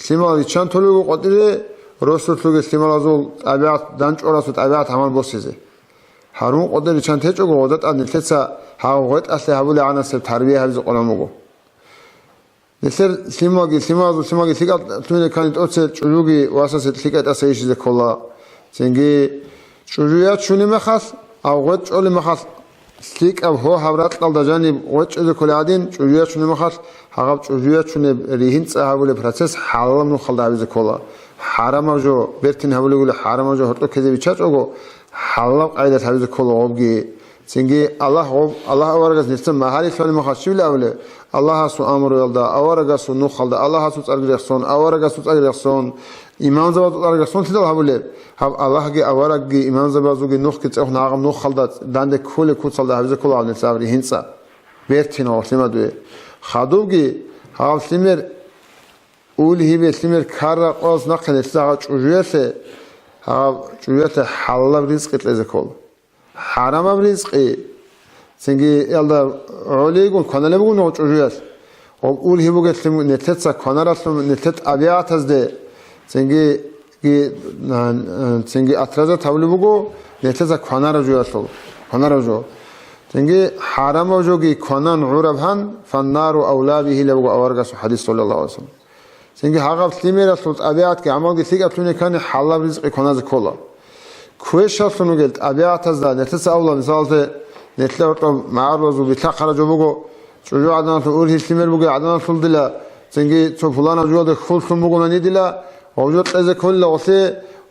лъимал риччан толеб буго къватӀире, росулъуги лъималазул тӀабигӀат, дандчӀварасул тӀабигӀат гӀамал босизе. Гьарун къватӀире риччан течӀого, гъоза тӀад нилъеца гьав гъветӀалъе гьабулеб гӀанасеб тарбия гьабизе къваран буго. Нилъер лъималги, лъималазул лъималги лъикӀал лъугьине ккани тӀоцебе чӀужуги васасе лъикӀай тӀаса ишизе ккола. Цинги чӀужу ячунеб мехалъ, гьав гъветӀ чӀолеб мехалъ, лъикӀаб гьо гьаб ракьалда жаниб гъветӀ чӀезе кколеб гӀадин, чӀужу ячунеб мехалъ, гьагъаб чӀужу ячунеб ригьин цӀа гьабулеб процесс хӀалалаб нухалда гьабизе ккола. ХӀарамаб жо, бертин гьабулеб бугеб хӀарамаб жо гьоркьоб ккезе биччачӀого, хӀалалаб къайдалъ гьабизе ккола гъобги. Цинги Аллагь гъоб-, Аллагь аварагас нилъер магьари лъолеб мехалъ щиб абулеб? Аллагьасул амруялда, аварагасул нухалда, Аллагьасул цӀарги рехсон, аварагасул цӀарги рехсон, имамзабазул цӀарги рехсон лъидал гьабулеб? Гьаб Аллагьги аварагги имамзабазулги нухги цӀехун гьагъаб нухалда данде кколеб куцалда гьабизе ккола гьаб нилъер ригьин цӀа. Бертин гъоб лъимер дуе. Хадубги гьаб лъимер улгьибе лъимер ккараб къоялъ нахъе нилъеца гьаб чӀужуялъе, гьаб чӀужуялъе хӀалалаб ризкъи кьезе ккола. ХӀарамаб ризкъи, цинги ялда гӀолейгун кваналеб буго нугъ чӀужуялъ. Гъоб улгьи бугеблъи нилъеца кванаралъун, нилъер тӀабигӀатазде, цинги, ги-, а, а, цинги отражать гьабулеб буго нилъеца кванараб жоялъул, кванараб жо. Цинги хӀарамаб жоги кванан гӀураб гьан, фаннару авла бигьи леб буго аварагасул хӀадис, саллаллагьу гӀалайгьи вассалам. Цинги гьагъаб лъимералъул тӀабигӀатги гӀамалги лъикӀаблъуни ккани хӀалалаб ризкъи кваназе ккола. Квешалъун вугел тӀабигӀатазда нилъеца авла, мисалалъе, нилъер гьоркьоб магӀарулазул билъахъараб жо буго, чӀужугӀаданалъул ургьиб лъимер бугел гӀаданалъул дила, цинги цо пуланаб жугьалда хьул лъун бугонани дила, гъов жо кьезе кколила гъолъе,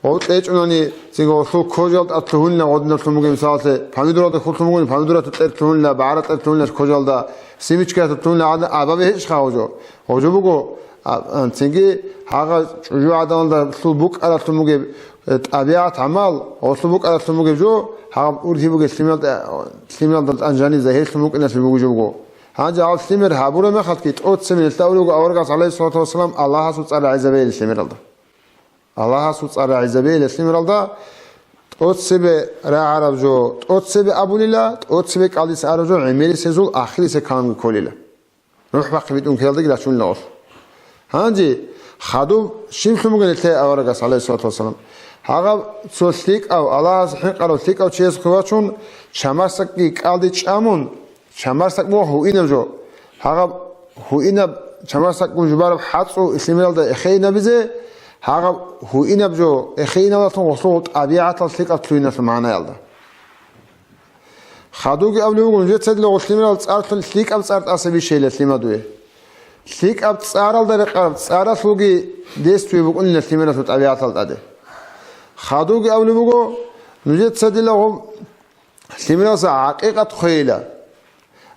гъов кьечӀунани, цинги гъолъул кожалда тӀад лъугьунила гъодиналъун бугеб, мисалалъе, помидоралда хьул лъун бугони, помидоратул кьер лъугьунила, багӀара кьер лъугьунила кожалда, семечкаятул лъугьунила гӀадан абабе гьечӀха гъов жо. Гъов жо буго, а, а, цинги гьагъа чӀужугӀаданалда лъул букӀаралъун бугеб, э, тӀабигӀат гӀамал, гъолъул букӀаралъун бугеб жо, гьагъаб ургьиб бугеб лъимал-, лъималда тӀан жаниб загьирлъун букӀиналъе бугеб жо буго. Гьанже гьав лъимер гьабураб мехалъги, тӀоцебе нилъеда абулеб буго аварагас, гӀалайгьиссалату вассалам, Аллагьасул цӀар рагӀизабейила лъимералда. Аллагьасул цӀар рагӀизабейила лъимералда, тӀоцебе рагӀараб жо тӀоцебе абулила, тӀоцебе кӀалдиса араб жо гӀемерисезул ахирисеб каламги кколила. РухӀ бахъи битӀун ккеялдаги рачунила гъолъ. Гьанже хадуб щиблъун бугеб нилъее аварагас, гӀалайгьиссалату вассалам? Гьагъаб цо лъикӀав, Аллагьас хӀинкъарав лъикӀав чиясухъе вачун, чамасдакги кӀалдичӀамун, чамасдак буго гьуинаб жо. Гьагъаб гьуинаб чамасдакгун жубараб хӀацӀу лъимералда эхейинабизе, гьагъаб гьуинаб жо эхейиналдалъун гъолъул тӀабигӀатал лъикӀаб лъугьиналъул магӀнаялда. Хадуги абулеб буго, нужеца дила гъолъ лъимерал цӀарлъун лъикӀаб цӀар тӀаса бищейила лъимадуе. ЛъикӀаб цӀаралда рекъараб цӀаралъулги действие букӀунила лъимералъул тӀабигӀатал тӀаде. Хадуги абулеб буго, нужеца дила гъоб лъимералса гӀакъикъат хъвейила.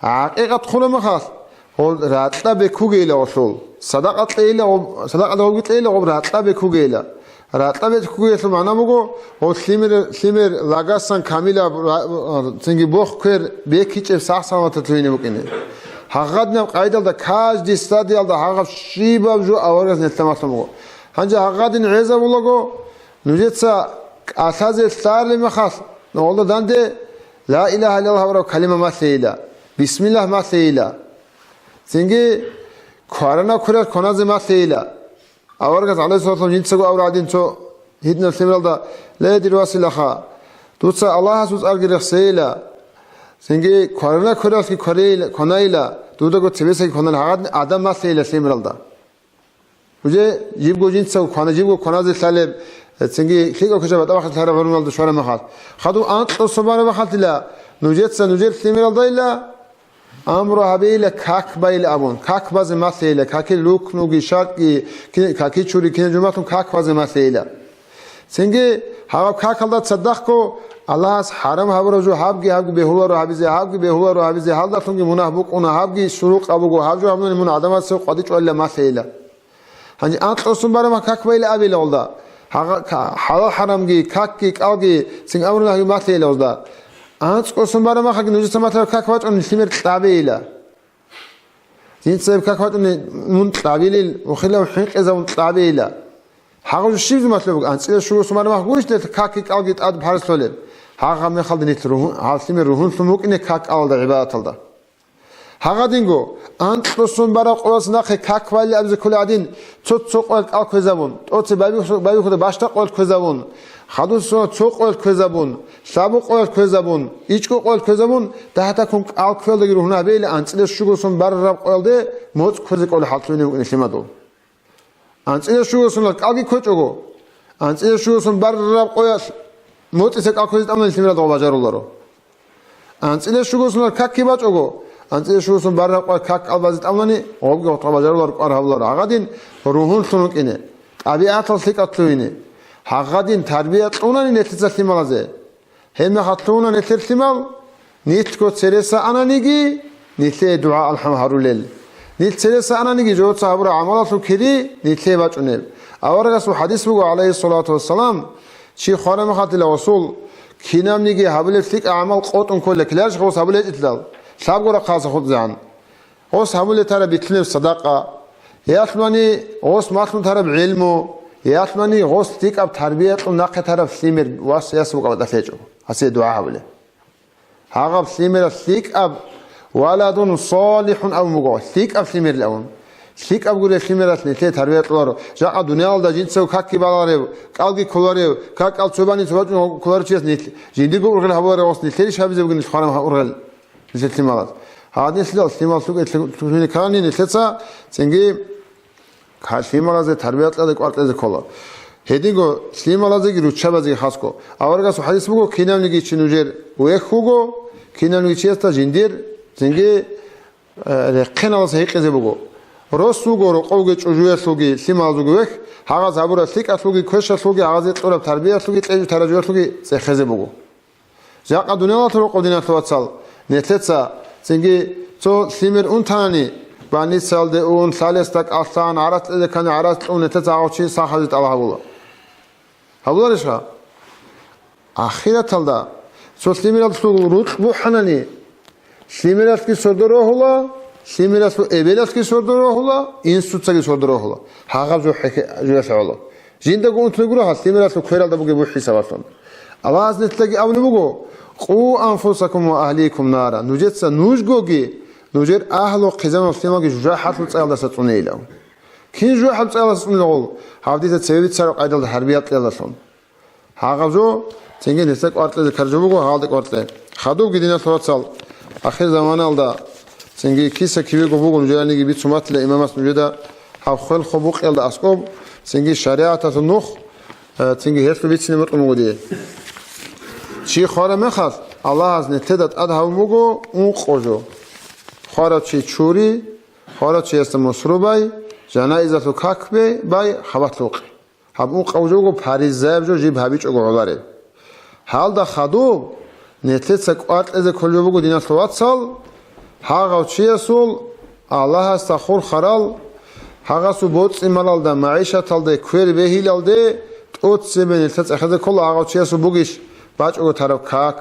ГӀакъикъат хъуна махалъ, гъол ракьа бекугейила гъолъул. Садакъа кьейила гъоб-, садакъа дагьабги кьейила гъоб ракьа бекугейила. Ракьа бекугеялъул магӀна буго, гъол лъимер, лъимер лагасан камилаб ра-, цинги бох-квер бекичӀеб сах-саламаталъугьине букӀине. Гьагъадинаб къайдалда каждый стадиялда гьагъаб щибаб жо аварагас нилъамалъун буго. Гьанже гьагъадин гӀезабулаго, нужеца кӀалъазе лъалеб махалъ, нугъалда данде ла илагьа иллаллагь абураб калима малъейила, бисмиллагь малъейила. Цинги кваранаб кверал кваназе малъейила. Аварагас, гӀалайгьиссалату вассалам, жинцаго аварагӀадин цо гьитӀинаб лъимералда, ле, дир василаха, дуца Аллагьасул цӀарги рехсейила, цинги кваранаб квералъги кварейила, кванайила, дудаго цебесаги кванайила, гьагъадин адам малъейила лъимералда. Уже жибго жинцаго квана, жибго кваназе лъалеб, Цинги лъикӀав кижа батӀа бахъи лъараб гӀурмалда щвараб махалъ. Хадуб анкьго сон бараб махалъила, нужеца нужер лъимералдайила амру гьабейила как байила абун, как базе малъейила, какил рукнуги, шартӀги, ки-, каки чури, кина жуматлъун как базе малъейила. Цинги гьаб какалда цадахъго Аллагьас хӀарам гьабураб жо гьабги, гьабги бегьуларо гьабизе, гьабги бегьуларо гьабизе, гьалдалъунги мунагь букӀуна, гьабги сурукъа буго, гьаб жо гьабуни мун гӀадамазе къватӀи чӀвалила малъейила. Гьанже анкьго сон бараб махалъ как байила абейила гьалда. Гьагъа-, ка-, хӀалал-хӀарамги, какги, кӀалги, цинги амру-нагьги малъейила гьазда. АнцӀго сон бараб махалъги нужеца малъараб как бачӀун лъимер кьабейила. Жинца гьеб как бачӀуни мун кьабилил, ухилав хӀинкъизавун кьабейила. Гьагъа жо щиб жо малъулеб буго, анцӀила щуго сон бараб махалъ гурищ нилъ какги кӀалги тӀад парзлъолеб? Гьагъа мехалда нилъ ругьун-, гьал лъимер ругьунлъун букӀине как кӀалалда гӀибадаталда. Гьагъадинго, анкьго сон бараб къоялъ нахъе как байли абизе кколей гӀадин, цо-цо къоялъ кӀал кквезабун, тӀоце байбихьу-, байбихьуда бащдаб къоялъ кквезабун, хадусеб соналъ цо къоялъ кквезабун, лъабго къоялъ кквезабун, ичӀго къоялъ кквезабун, дагьа-такун кӀал кквеялдаги ругьун гьабейила анцӀила щуго сон барараб къоялде моцӀ кквезе кӀолеб хӀалтӀулин букӀине лъимадул. АнцӀила щуго соналъ кӀалги кквечӀого, анцӀила щуго сон барараб къоялъ моцӀица кӀал кквезе тӀамуна лъимералда гъоб бажаруларо. АнцӀила щуго соналъ какги бачӀого, анцӀила щуго сон барараб къоялъ как кӀал базе тӀамунани, гъобги гъотӀа бажаруларо, кӀвар гьабуларо. Гьагъадин ругьунлъун рукӀине, тӀабигӀатал лъикӀалъ лъугьине. Гьагъадин тарбия кьунани нилъеца лъималазе. Гьеб мехалъ лъугьуна нилъер лъимал, нилъго цереса ананиги, нилъее дугӀа-алхӀам гьарулел. Нилъ цереса ананиги, жо-, жинца гьабураб гӀамалалъул кири нилъее бачӀунеб. Аварагасул хадис буго, гӀалайгьиссалату вассалам, чи хвараб мехалъила гъосул кинабниги гьабулеб лъикӀаб гӀамал къотӀун кколила, киларищ гъос гьабулеб гьечӀелъидал, лъабго рахъалъа хутӀизегӀан. Гъос гьабулеб тараб битлъунеб садакъа, ялъулани гъос малъун тараб гӀелму, ялъулани гъос лъикӀаб тарбия кьун нахъе тараб лъимер вас яс букӀа батӀа лъечӀо, гьасие дугӀа гьабулеб. Гьагъаб лъимералъ лъикӀаб, «Валадун салихӀун» абун буго, лъикӀаб лъимерил абун. ЛъикӀаб гуреб лъимералъ нилъее тарбия кьоларо. Жакъа дуниялалда жинцаго какги баларев, кӀалги кколарев, как кӀал цо бани цо бачӀун кколарев чияс нилъ, жиндирго ургъел гьабуларев гъос нилъее иш гьабизе бугин нилъ хвараб гьа ургъел. Нилъер лъималаз. Гьадинлъидал лъимал лъугӀи-, лъугӀине ккани нилъеца цинги лъималазе тарбия кьезе, кӀвар кьезе ккола. Гьединго лъималазеги руччабазеги хасго. Аварагасул хадис буго, кинавниги чи нужер вехь вуго, кинавниги чиясда жиндир цинги, э, рехъеналдаса гьикъизе буго. Рос вуго, рокъовги чӀужуялъулги лъималазулги вехь, гьагъаз гьабураб лъикӀалъулги квешалъулги, гьагъазе кьураб тарбиялъулги кьечӀеб таражуялъулги цӀехезе буго. Жакъа дуниялалъул рокъов, диналъул вацал, нилъеца цинги цо лъимер унтани, больницаялде ун, лъалесда кӀалъан, гӀарац кьезе ккани гӀарац кьун, нилъеца гьав чи сахазе тӀалаб гьабула. Гьабуларищха? Ахираталда цо лъимералъул рукь бухӀанани, лъимералъги сордо рогьула, лъимералъул эбелалъги сордо рогьула, инсуцаги сордо рогьула. Гьагъаб жо хӀехье-, жоялъе гӀоло. Жиндаго унтулеб гуро гьал лъимералъул квералда бугеб бухӀи сабаблъун. Аллагьас нилъедаги абулеб буго: «Къу анфусакум ва агьликум нара». Нужеца нужгоги, нужер агьлу хъизамал лъималги жужахӀалъул цӀаялдаса цӀунейилан. Кин жужахӀалъул цӀаялдаса цӀунила гъол? Гьаб дица цеве бицараб къайдалда гьарбиял кьеялдалъун. Гьагъаб жо, цинги нилъер кӀвар кьезе ккараб жо буго, гьалда кӀвар кье. Хадубги, диналъул вацал, ахир заманалда, цинги киса-кивего бугун, жо яниги бицун батила имамас нужеда гьаб хвел хо букъиялда аскӀоб, цинги шаригӀаталъул нух, э, цинги гьелъул бицине бокьун буго дие. Чи хвараб мехалъ, Аллагьас нилъеда тӀад гьабун буго ункъо жо: хварав чи чури, хварав чиясда мусру бай, жанаизалъул как бе-, бай, хабалъ букъи. Гьаб ункъаб жо буго паризаяб жо, жиб гьабичӀого гӀолареб. Гьалда хадуб, нилъеца кӀвар кьезе кколеб жо буго, диналъул вацал, гьагъав чиясул Аллагьасда хурхарал, гьагъасул боцӀи-малалда, магӀишаталде, квер-бегьилалде тӀоцебе нилъеца цӀехезе ккола гьагъав чиясул бугищ бачӀого тараб как,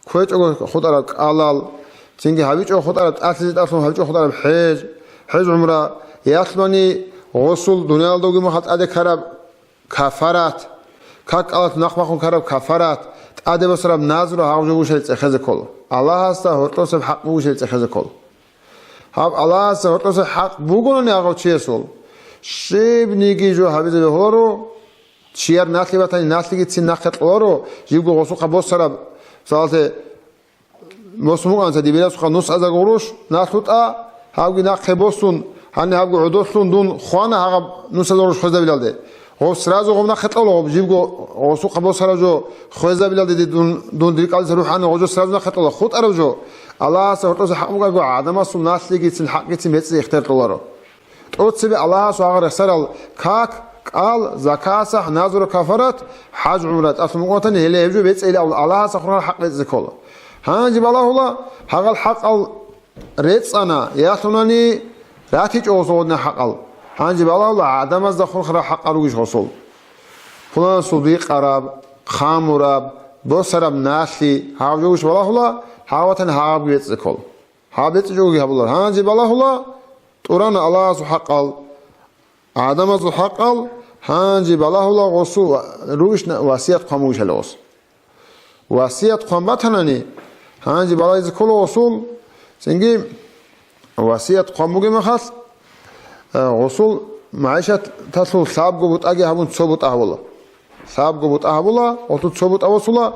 кквечӀого хутӀараб кӀалал, цинги гьабичӀого хутӀараб тӀалъизе тӀалъун гьабичӀого хутӀараб хӀеж, хӀеж-гӀумра, ялъулани гъосул дуниялалда вугеб мехалъ тӀаде ккараб кафарат, как кӀалалъ нахъ бахъун ккараб кафарат, тӀаде босараб назру гьагъаб жо бугищали цӀехезе ккола. Аллагьасда гьоркьосеб хӀакъ бугищали цӀехезе ккола. Гьаб Аллагьасда гьоркьосеб хӀакъ бугони гьагъав чиясул, щибниги жо гьабизе бегьуларо, чияр налъи батани, налъигицин нахъе кьоларо, жибго гъосухъа босараб, мисалалъе, босун букӀанца дибирасухъа нус азар гъурущ налъутӀа, гьабги нахъе босун, гьаниб гьабги гӀодолъун дун хвана гьагъаб нус азар гъурущ хвезабилалде. Гъов сразу гъов нахъе кьола, гъов жибго гъосухъа босарав жо хвезабилалде дун, дун диркьалдаса рухӀана, гъов жо сразу нахъе кьола, хутӀарав жо, Аллагьасда гьоркьоса хӀакъ бугебго гӀадамасул налъигицин хӀакъгицин бецӀизе ихтияр кьоларо. ТӀоцебе Аллагьасул гьагъа рехсарал как, кӀал, закат, сахӀ, назру, кафарат, хӀаж-гӀумра тӀалъун мукъатани, гьеле гьеб жо бецӀейилан Аллагьасда хурхарал хӀакъ бецӀизе ккола. Гьанже балагьула, гьагъал хӀакъал рецӀана, ялъунани ратичӀо гъосул гъодинал хӀакъал. Гьанже балагьула, гӀадамазда хурхарал хӀакъал ругищ гъосул. Пуланасул дикъараб, хъамураб, босараб налъи, гьаб жо гуш балагьула, гьаб ватани гьабги бецӀизе ккола. Гьаб бецӀичӀоги гьабулар. Гьанже балагьула, тӀурана Аллагьасул хӀакъал, гӀадамазул хӀакъал, гьанже балагьула гъосул ва-, ругищ на-, васият хъван бугищали гъос. Васият хъван батанани, гьанже балагьизе ккола гъосул, цинги васият хъван бугеб мехалъ, э, гъосул магӀишаталъул лъабго бутӀаги гьабун цо бутӀа гьабула. Лъабго бутӀа гьабула, гъосул цо бутӀа босула,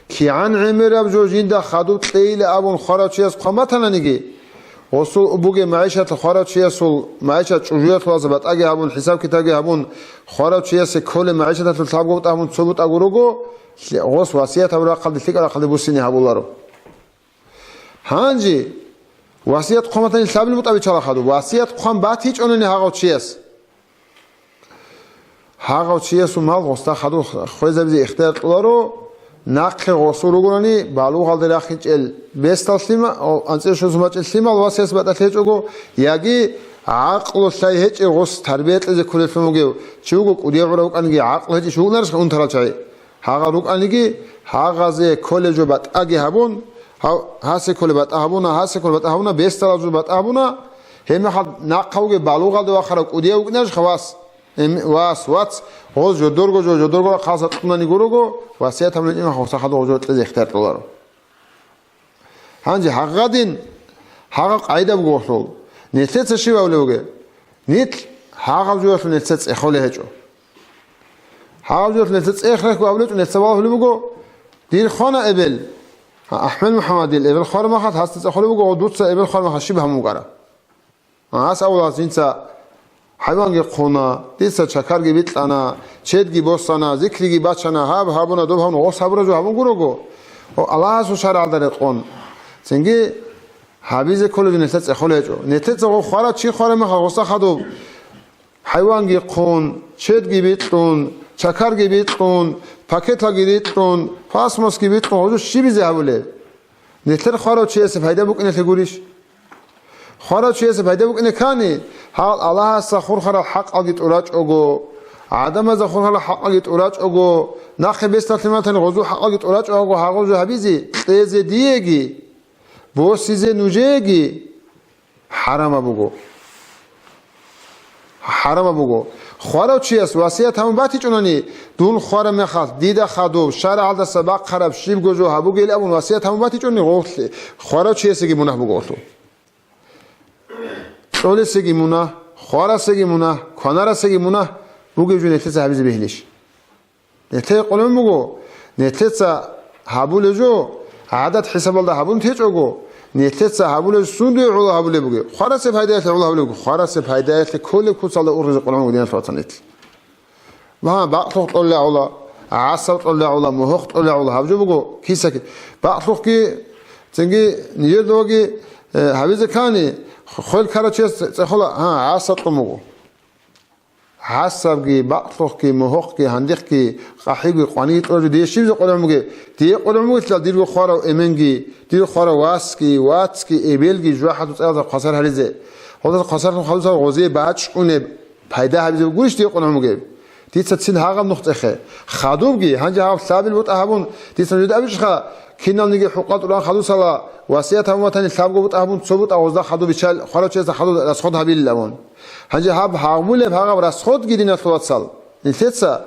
кигӀан гӀемераб жо жинда хадуб кьейилан абун хварав чияс хъван батананиги, гъосул бугеб магӀишат хварав чиясул, магӀишат чӀужуялъулазда батӀаги гьабун, хӀисаб-китабги гьабун, хварав чиясе кколеб магӀишаталъул лъабго бутӀа гьабун цо бутӀаго руго, лъи-, гъос васият гьабураб рахъалде, лъикӀаб рахъалде буссине гьабуларо. Гьанже васият хъван батани лъабил бутӀа биччала хадуб, васият хъван батичӀонани гьагъав чияс. Гьагъав чиясул мал гъосда хадур хвезабизе ихтияр кьоларо, нахъе гъосул ругони, балугъалде рахинчӀел бесдал лъима-, о, анцӀила щусан бачӀел лъимал васияталъ батӀалъи гьечӀого, яги гӀакълу лъай гьечӀев гъос тарбия кьезе кколеллъун вугев чи вуго, кӀудияв гӀурав вукӀаниги гӀакълу гьечӀищ вукӀунарищха унтарал чагӀи? Гьагъал рукӀаниги, гьагъазе кколеб жо батӀаги гьабун, гьав-, гьасе кколеб батӀа гьабуна, гьасе кколеб батӀа гьабуна, бесдалаб жо батӀа гьабуна, гьеб мехалъ нахъа вугев балугъалде вахарав кӀудияв вукӀунарищха вас? Эм, вас, вац, гъоз жодорго жо, жодорго рахъалса кьунани гурого, васият гьабулеб мехалъ гъосда хадур гъоз жо кьезе ихтияр кьоларо. Гьанже гьагъадин гьагъаб къагӀида буго гъолъул. Нилъеца щиб абулеб бугеб? Нилъ гьагъаб жоялъул нилъеца цӀехолей гьечӀо. Гьагъаб жоялъул нилъеца цӀех рехго абулеб гьечӀо, нилъеца балагьулеб буго, дир хвана эбел. Гьа, АхӀмад МухӀаммадил эбел хвараб мехалъ гьасда цӀехолеб буго, гъо, дуца эбел хвараб мехалъ щиб гьабун букӀараб? Гьас абула, жинца хӀайванги хъуна, дица чакарги бикьана, чедги босана, зикриги бачана, гьаб гьабуна, доб гьабуна, гъос гьабураб жо гьабун гурого, о, Аллагьасул шаргӀалда рекъон. Цинги гьабизе кколеб нилъеца цӀехолей гьечӀо. Нилъеца гъо хварав чи хвараб мехалъ гъосда хадуб хӀайванги хъун, чедги бикьун, чакарги бикьун, пакеталги рикьун, пластмассги бикьун, гъо жо щибизе гьабулеб? Нилъер хварав чиясе пайда букӀиналъе гурищ? Хварав чиясе пайда букӀине ккани, гьал Аллагьасда хурхарал хӀакъалги тӀурачӀого, гӀадамазда хурхарал хӀакъалги тӀурачӀого, нахъе бесдал лъимал батани гъозул хӀакъалги тӀурачӀого гьагъаб жо гьабизе кьезе диеги, босизе нужееги хӀарамаб буго. ХӀарамаб буго. Хварав чияс васият гьабун батичӀунани, дун хвараб мехалъ, дида хадуб, шаргӀалдаса бахъараб щибго жо гьабугейилан абун васият гьабун батичӀунани, гъолъи хварав чиясеги мунагь буго гъолъул. Кьолесеги мунагь, хварасеги мунагь, кванарасеги мунагь бугеб жо нилъеца гьабизе бегьилищ? Нилъее къулун буго, нилъеца гьабулеб жо, гӀадат хӀисабалда гьабун течӀого, нилъеца гьабулеб жо сундуе гӀоло гьабулеб бугеб? Хварасе пайдаялъе гӀоло гьабулеб буго, хварасе пайдаялъе кколеб куцалда ургъизе къулун буго диналъул вацал нилъ. Ва бакълъухъ кьолеб гӀоло, гӀасаб кьолеб гӀоло, мухьухъ кьолеб гӀоло, гьаб жо буго, киса ки-, бакълъухъги, цинги нижер доваги, э, гьабизе ккани, хвел ккарав чияс цӀехола, гьа, гӀасаб кьун буго. ГӀасабги, бакълъухъги, мухьухъги, гьандихъги, къахӀибги, къваниги кьураб жо дие щибизе къулун бугеб? Дие къулун бугелъул дирго хварав эменги, дирго хварав васги, вацги, эбелги жужахӀалъул цӀаялда хвасар гьаризе. Гьелдаса хвасарлъун хадусал гъозие бачӀунеб, пайда гьабизе гурищ дие къулун бугеб? Дица цин гьагъаб нух цӀехе. Хадубги, гьанже гьаб лъабил бутӀа гьабун, дица нужеда абичӀха, киналниги хӀукъа тӀуран хадусала, васият гьабун ватани лъабго бутӀа гьабун, цо бутӀа гъозда хадуб биччал, хварав чиясда хадуб расход гьабилилан. Гьанже гьаб гьагъбулеб гьагъаб расходги, диналъул вацал, нилъеца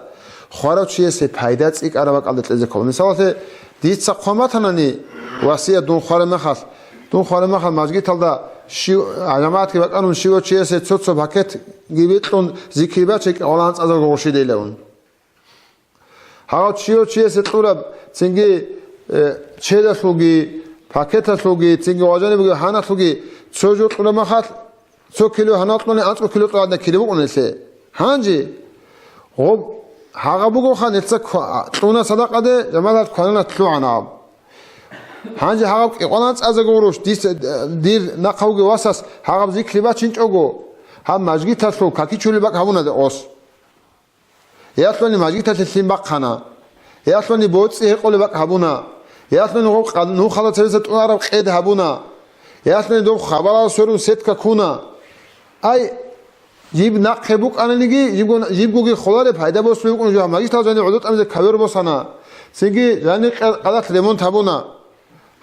хварав чиясе пайда цӀикӀкӀараб бакӀалда кьезе ккола. Мисалалъе, дица хъван батанани васият дун хвараб мехалъ, дун хвараб мехалъ мажгиталда щив-, жамагӀатги бакӀарун щивав чиясе цо-цо пакетги бикьун зикри баче кӀикъоялда анцӀазарго гъурщидейилан. Гьав чияв чиясе кьураб, цинги, э, чедалъулги, пакеталъулги, цинги важани бугеб гьаналъулги цо жо кьураб мехалъ, цо кило гьанал кьуни, анцӀго кило кьуни гьадинаб кири букӀунелъе. Гьанже Гъоб гьагъаб бугоха, нилъеца ква-, кьуна садакъаде, жамагӀат кванана лъугӀана гьаб. Гьанже гьагъаб кӀикъван анцӀазего гъурущ, дис-, дир нахъа вугев васас гьагъаб зикри бачинчӀого, гьаб мажгиталъул какичулеб бакӀ гьабуна декъос. Ялъуни мажгиталъе лъим бахъана. Ялъуни боцӀи гьекъолеб бакӀ гьабуна. Ялъуни гъоб къа-, нухалда цереса тӀунараб къед гьабуна. Ялъуни доб хабарал сверун сетка ккуна. Ай, жиб нахъе букӀананиги, жибго-, жибгоги холареб пайда босулеб букӀун жо, мажгитал жанир гӀодотӀамизе ковер босана. Цинги жанир къа-, къадалъ ремонт гьабуна.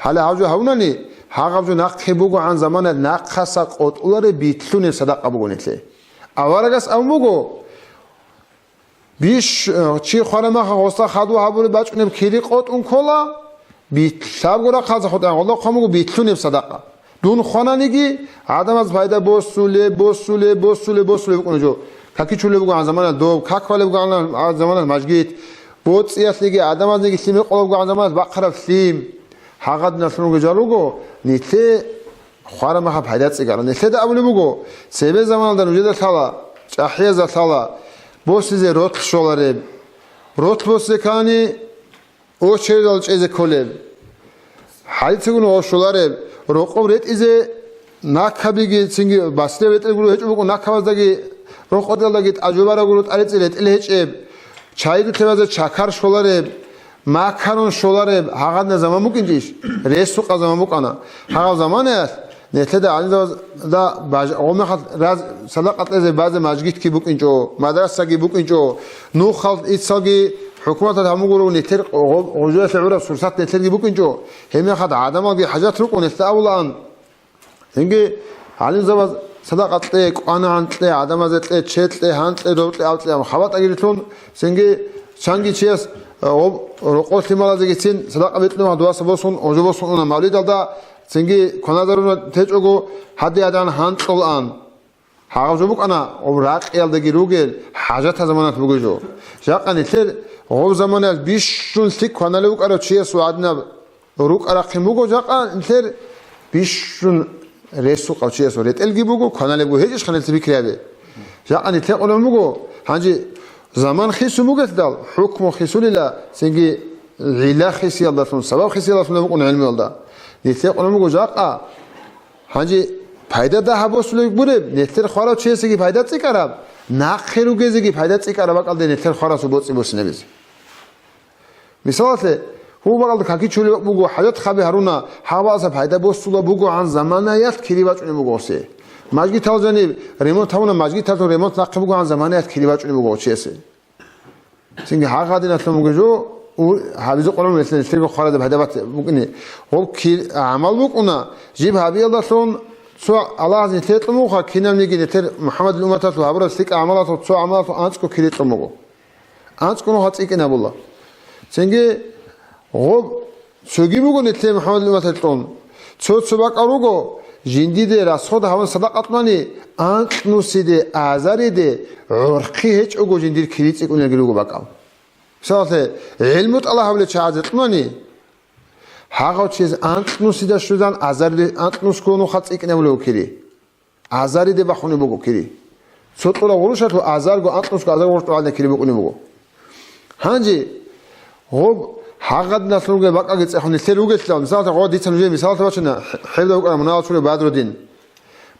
Гьале гьав жо гьавунани, гьагъаб жо нахъе бугогӀан заманаялъ нахъаса къотӀулареб битлъунеб садакъа буго нилъе. Аварагас абун буго, бищ-, э, чи хвараб мехалъ гъосда хадув гьабулеб бачӀунеб кири къотӀун ккола, бит-, лъабго рахъалза хутӀан гъолда хъван буго битлъунеб садакъа. Дун хвананиги, гӀадамаз пайда босулеб, босулеб, босулеб, босулеб букӀуна жо. Какичулеб бугогӀан заманаялъ доб, как балеб бугогӀан заманаялъ мажгит, боцӀиялъеги, гӀадамазниги лъим гьекъолеб бугогӀан заманаялъ бахъараб лъим. Гьагъадиналъун ругел жал руго, нилъе хвараб мехалъ пайда цӀикӀкӀараб. Нилъеда абулеб буго, цебе заманалда нужеда лъала, чӀахӀиязда лъала, босизе ролъ щолареб. Ролъ босизе ккани, очередал чӀезе кколеб. ХӀалицаго нуж щолареб, рокъоб ретӀизе накабиги, цинги баслев ретӀел гуро гьечӀо букӀун, накабаздаги, рокъоб ретӀелдаги тӀажубараб гуро тӀарецӀи ретӀел гьечӀеб, чайрулъебазе чакар щолареб, макарун щолареб, гьагъадина заман букӀинчӀищ? Ресукъа заман букӀана. Гьагъаб заманаялъ нилъеда гӀалимзабазда баж-, гъомехалъ раз садакъа кьезе базе мажгитги букӀинчӀо, мадрасаги букӀинчӀо, нухал ицалги хӀукуматалъ гьамугуро нилъер гъо-, гъужаялъе гӀураб сурсат нилъерги букӀинчӀо, гьебмехалъ гӀадамалги хӀажат рукӀун нилъда абулаан. Цинги гӀалимзабаз садакъа кье, кӀванагӀан кье, гӀадамазе кье, че кье, гьан кье, дов кье, ав кье, амма хабатӀагирилъун, цинги чанги чияс, э, гъоб-, рокъоб лъималазегицин садакъа бикьун ва дуаса босун, гьужо босун уна мавлидалда, цинги кваназаруна течӀого, гьадиадан гьан кьолаан. Гьагъаб жо букӀана гъоб ракъиялдаги ругел хӀажатал заманалъ бугеб жо. Жакъа нилъер гъоб заманаялъ бищун лъикӀ кваналев вукӀарав чиясул гӀадинаб рукӀа-рахъин буго, жакъа нилъер бищун ресукъав чиясул ретӀелги буго, кваналебго гьечӀищха нилъер пикри гьабе. Жакъа нилъер къулун буго, гьанже заман хисун бугелъидал, хӀукму хисулила, цинги гӀилла хисиялдалъун, сабаб хисиялдалъун букӀун гӀилмуялда. Нилъер къулун буго жакъа, гьанже пайда дагьаб босулеб гуреб, нилъер хварав чиясеги пайда цӀикӀкӀараб, нахъе ругезеги пайда цӀикӀкӀараб бакӀалде нилъер хварасул боцӀи босинабизе. Мисалалъе, гьуб бакӀалда какичулеб бакӀ буго, хӀажат хабе гьаруна, гьаб бакӀалдаса пайда босула бугогӀан заманаялъ кири бачӀунеб буго гъосе. Мажгитал жаниб ремонт гьабуна, мажгиталъул ремонт нахъе бугогӀан заманаялъ кири бачӀунеб буго гъочиясе. Цинги гьагъадиналъун буго жо, у, гьабизе къулун нилъер, нилъерго хваразе пайда бат-, букӀине. Гъоб кир-, гӀамал букӀуна, жиб гьабиялдалъун цо Аллагьас нилъее кьун буго, кинабниги нилъер МухӀаммадил умматалъул гьабураб лъикӀаб гӀамалалъул цо гӀамалалъул анцӀго кири кьун буго. АнцӀго нухалъ цӀикӀкӀинабула. Цинги гъоб цоги буго нилъее МухӀаммадил умматалъе кьун. Цо-цо бакӀал руго, жиндиде расход гьабун садакъа кьунани, анкьнусиде, азариде гӀорхъи гьечӀого жиндир кири цӀикӀкӀунелги руго бакӀал. Мисалалъе, гӀилму тӀалаб гьабулел чагӀазе кьунани, гьагъав чияс анкьнусида щвезан азариде анкьнусго нухалъ цӀикӀкӀинабулев кири. Азариде бахунеб буго кири. Цо кьураб гъурущалъул азарго, анкьнусго азарго гъурущ тӀугӀалда кири букӀунеб буго. Гьанже гъоб гьагъадиналъун ругел бакӀалги цӀехун нилъер ругелъул, мисалалъе, гъо, дица нужее мисалалъе бачина, хӀебда вукӀарав мунагьал чурав Бадрудин.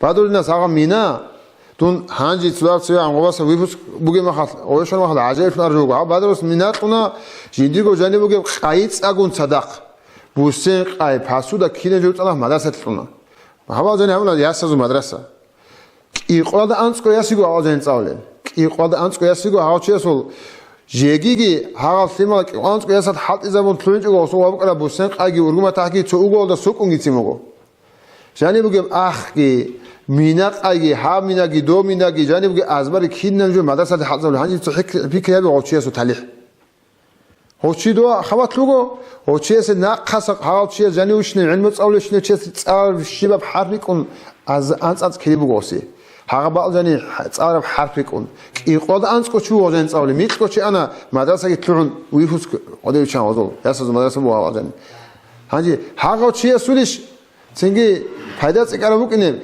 Бадрудинас гьагъа мина, дун гьанже цояб-цояб гъобаса выпуск бугеб махалъ, гъобешан махалъ гӀажаиблъун аржуго. Гьаб Бадрус мина кьуна жиндирго жаниб бугеб къайи цӀагун цадахъ. Буссен къай, посуда, кинаб жо цӀалахъ мадрасалъе кьуна. Гьабал жани гьабуна ясазул мадраса. КӀикъоялда анцӀго ясиго гьабал жани цӀалулел. КӀикъоялда анцӀго ясиго гьав чиясул жегиги гьагъал лъимал кӀикъоялда анцӀго ясалъ хӀалтӀизабун лъугӀинчӀого гъосул вабукӀараб буссен къайги ургуматахӀги цо уголалда сукӀунгицин буго. Жаниб бугеб ахги, мина къайги, гьаб минаги, доб минаги, жаниб бугеб азбари кинаб жо мадрасалде хӀалтӀизабулел. Гьанже цо хӀикр-, пикри гьабе гъов чиясул талихӀ. Гьочи дова хабат луго, гьочиясе нахъаса гьав чияс жанивищинав, гӀилму цӀалулевщинав чияс цӀар щибаб хӀарп рикӀкӀун аз-, анцӀ-анцӀ кири буго гъоси. Гьагъа бакъ жани цӀараб хӀарп рикӀкӀун. КӀикъоялда анцӀго чи вуго жани цӀалулев. Микьго чи ана, мадрасаги лъугӀун, вихьус къодев виччан гъозул. Ясазул мадраса буго гьав жани. Гьанже гьагъав чиясулищ цинги пайда цӀикӀкӀараб букӀинеб?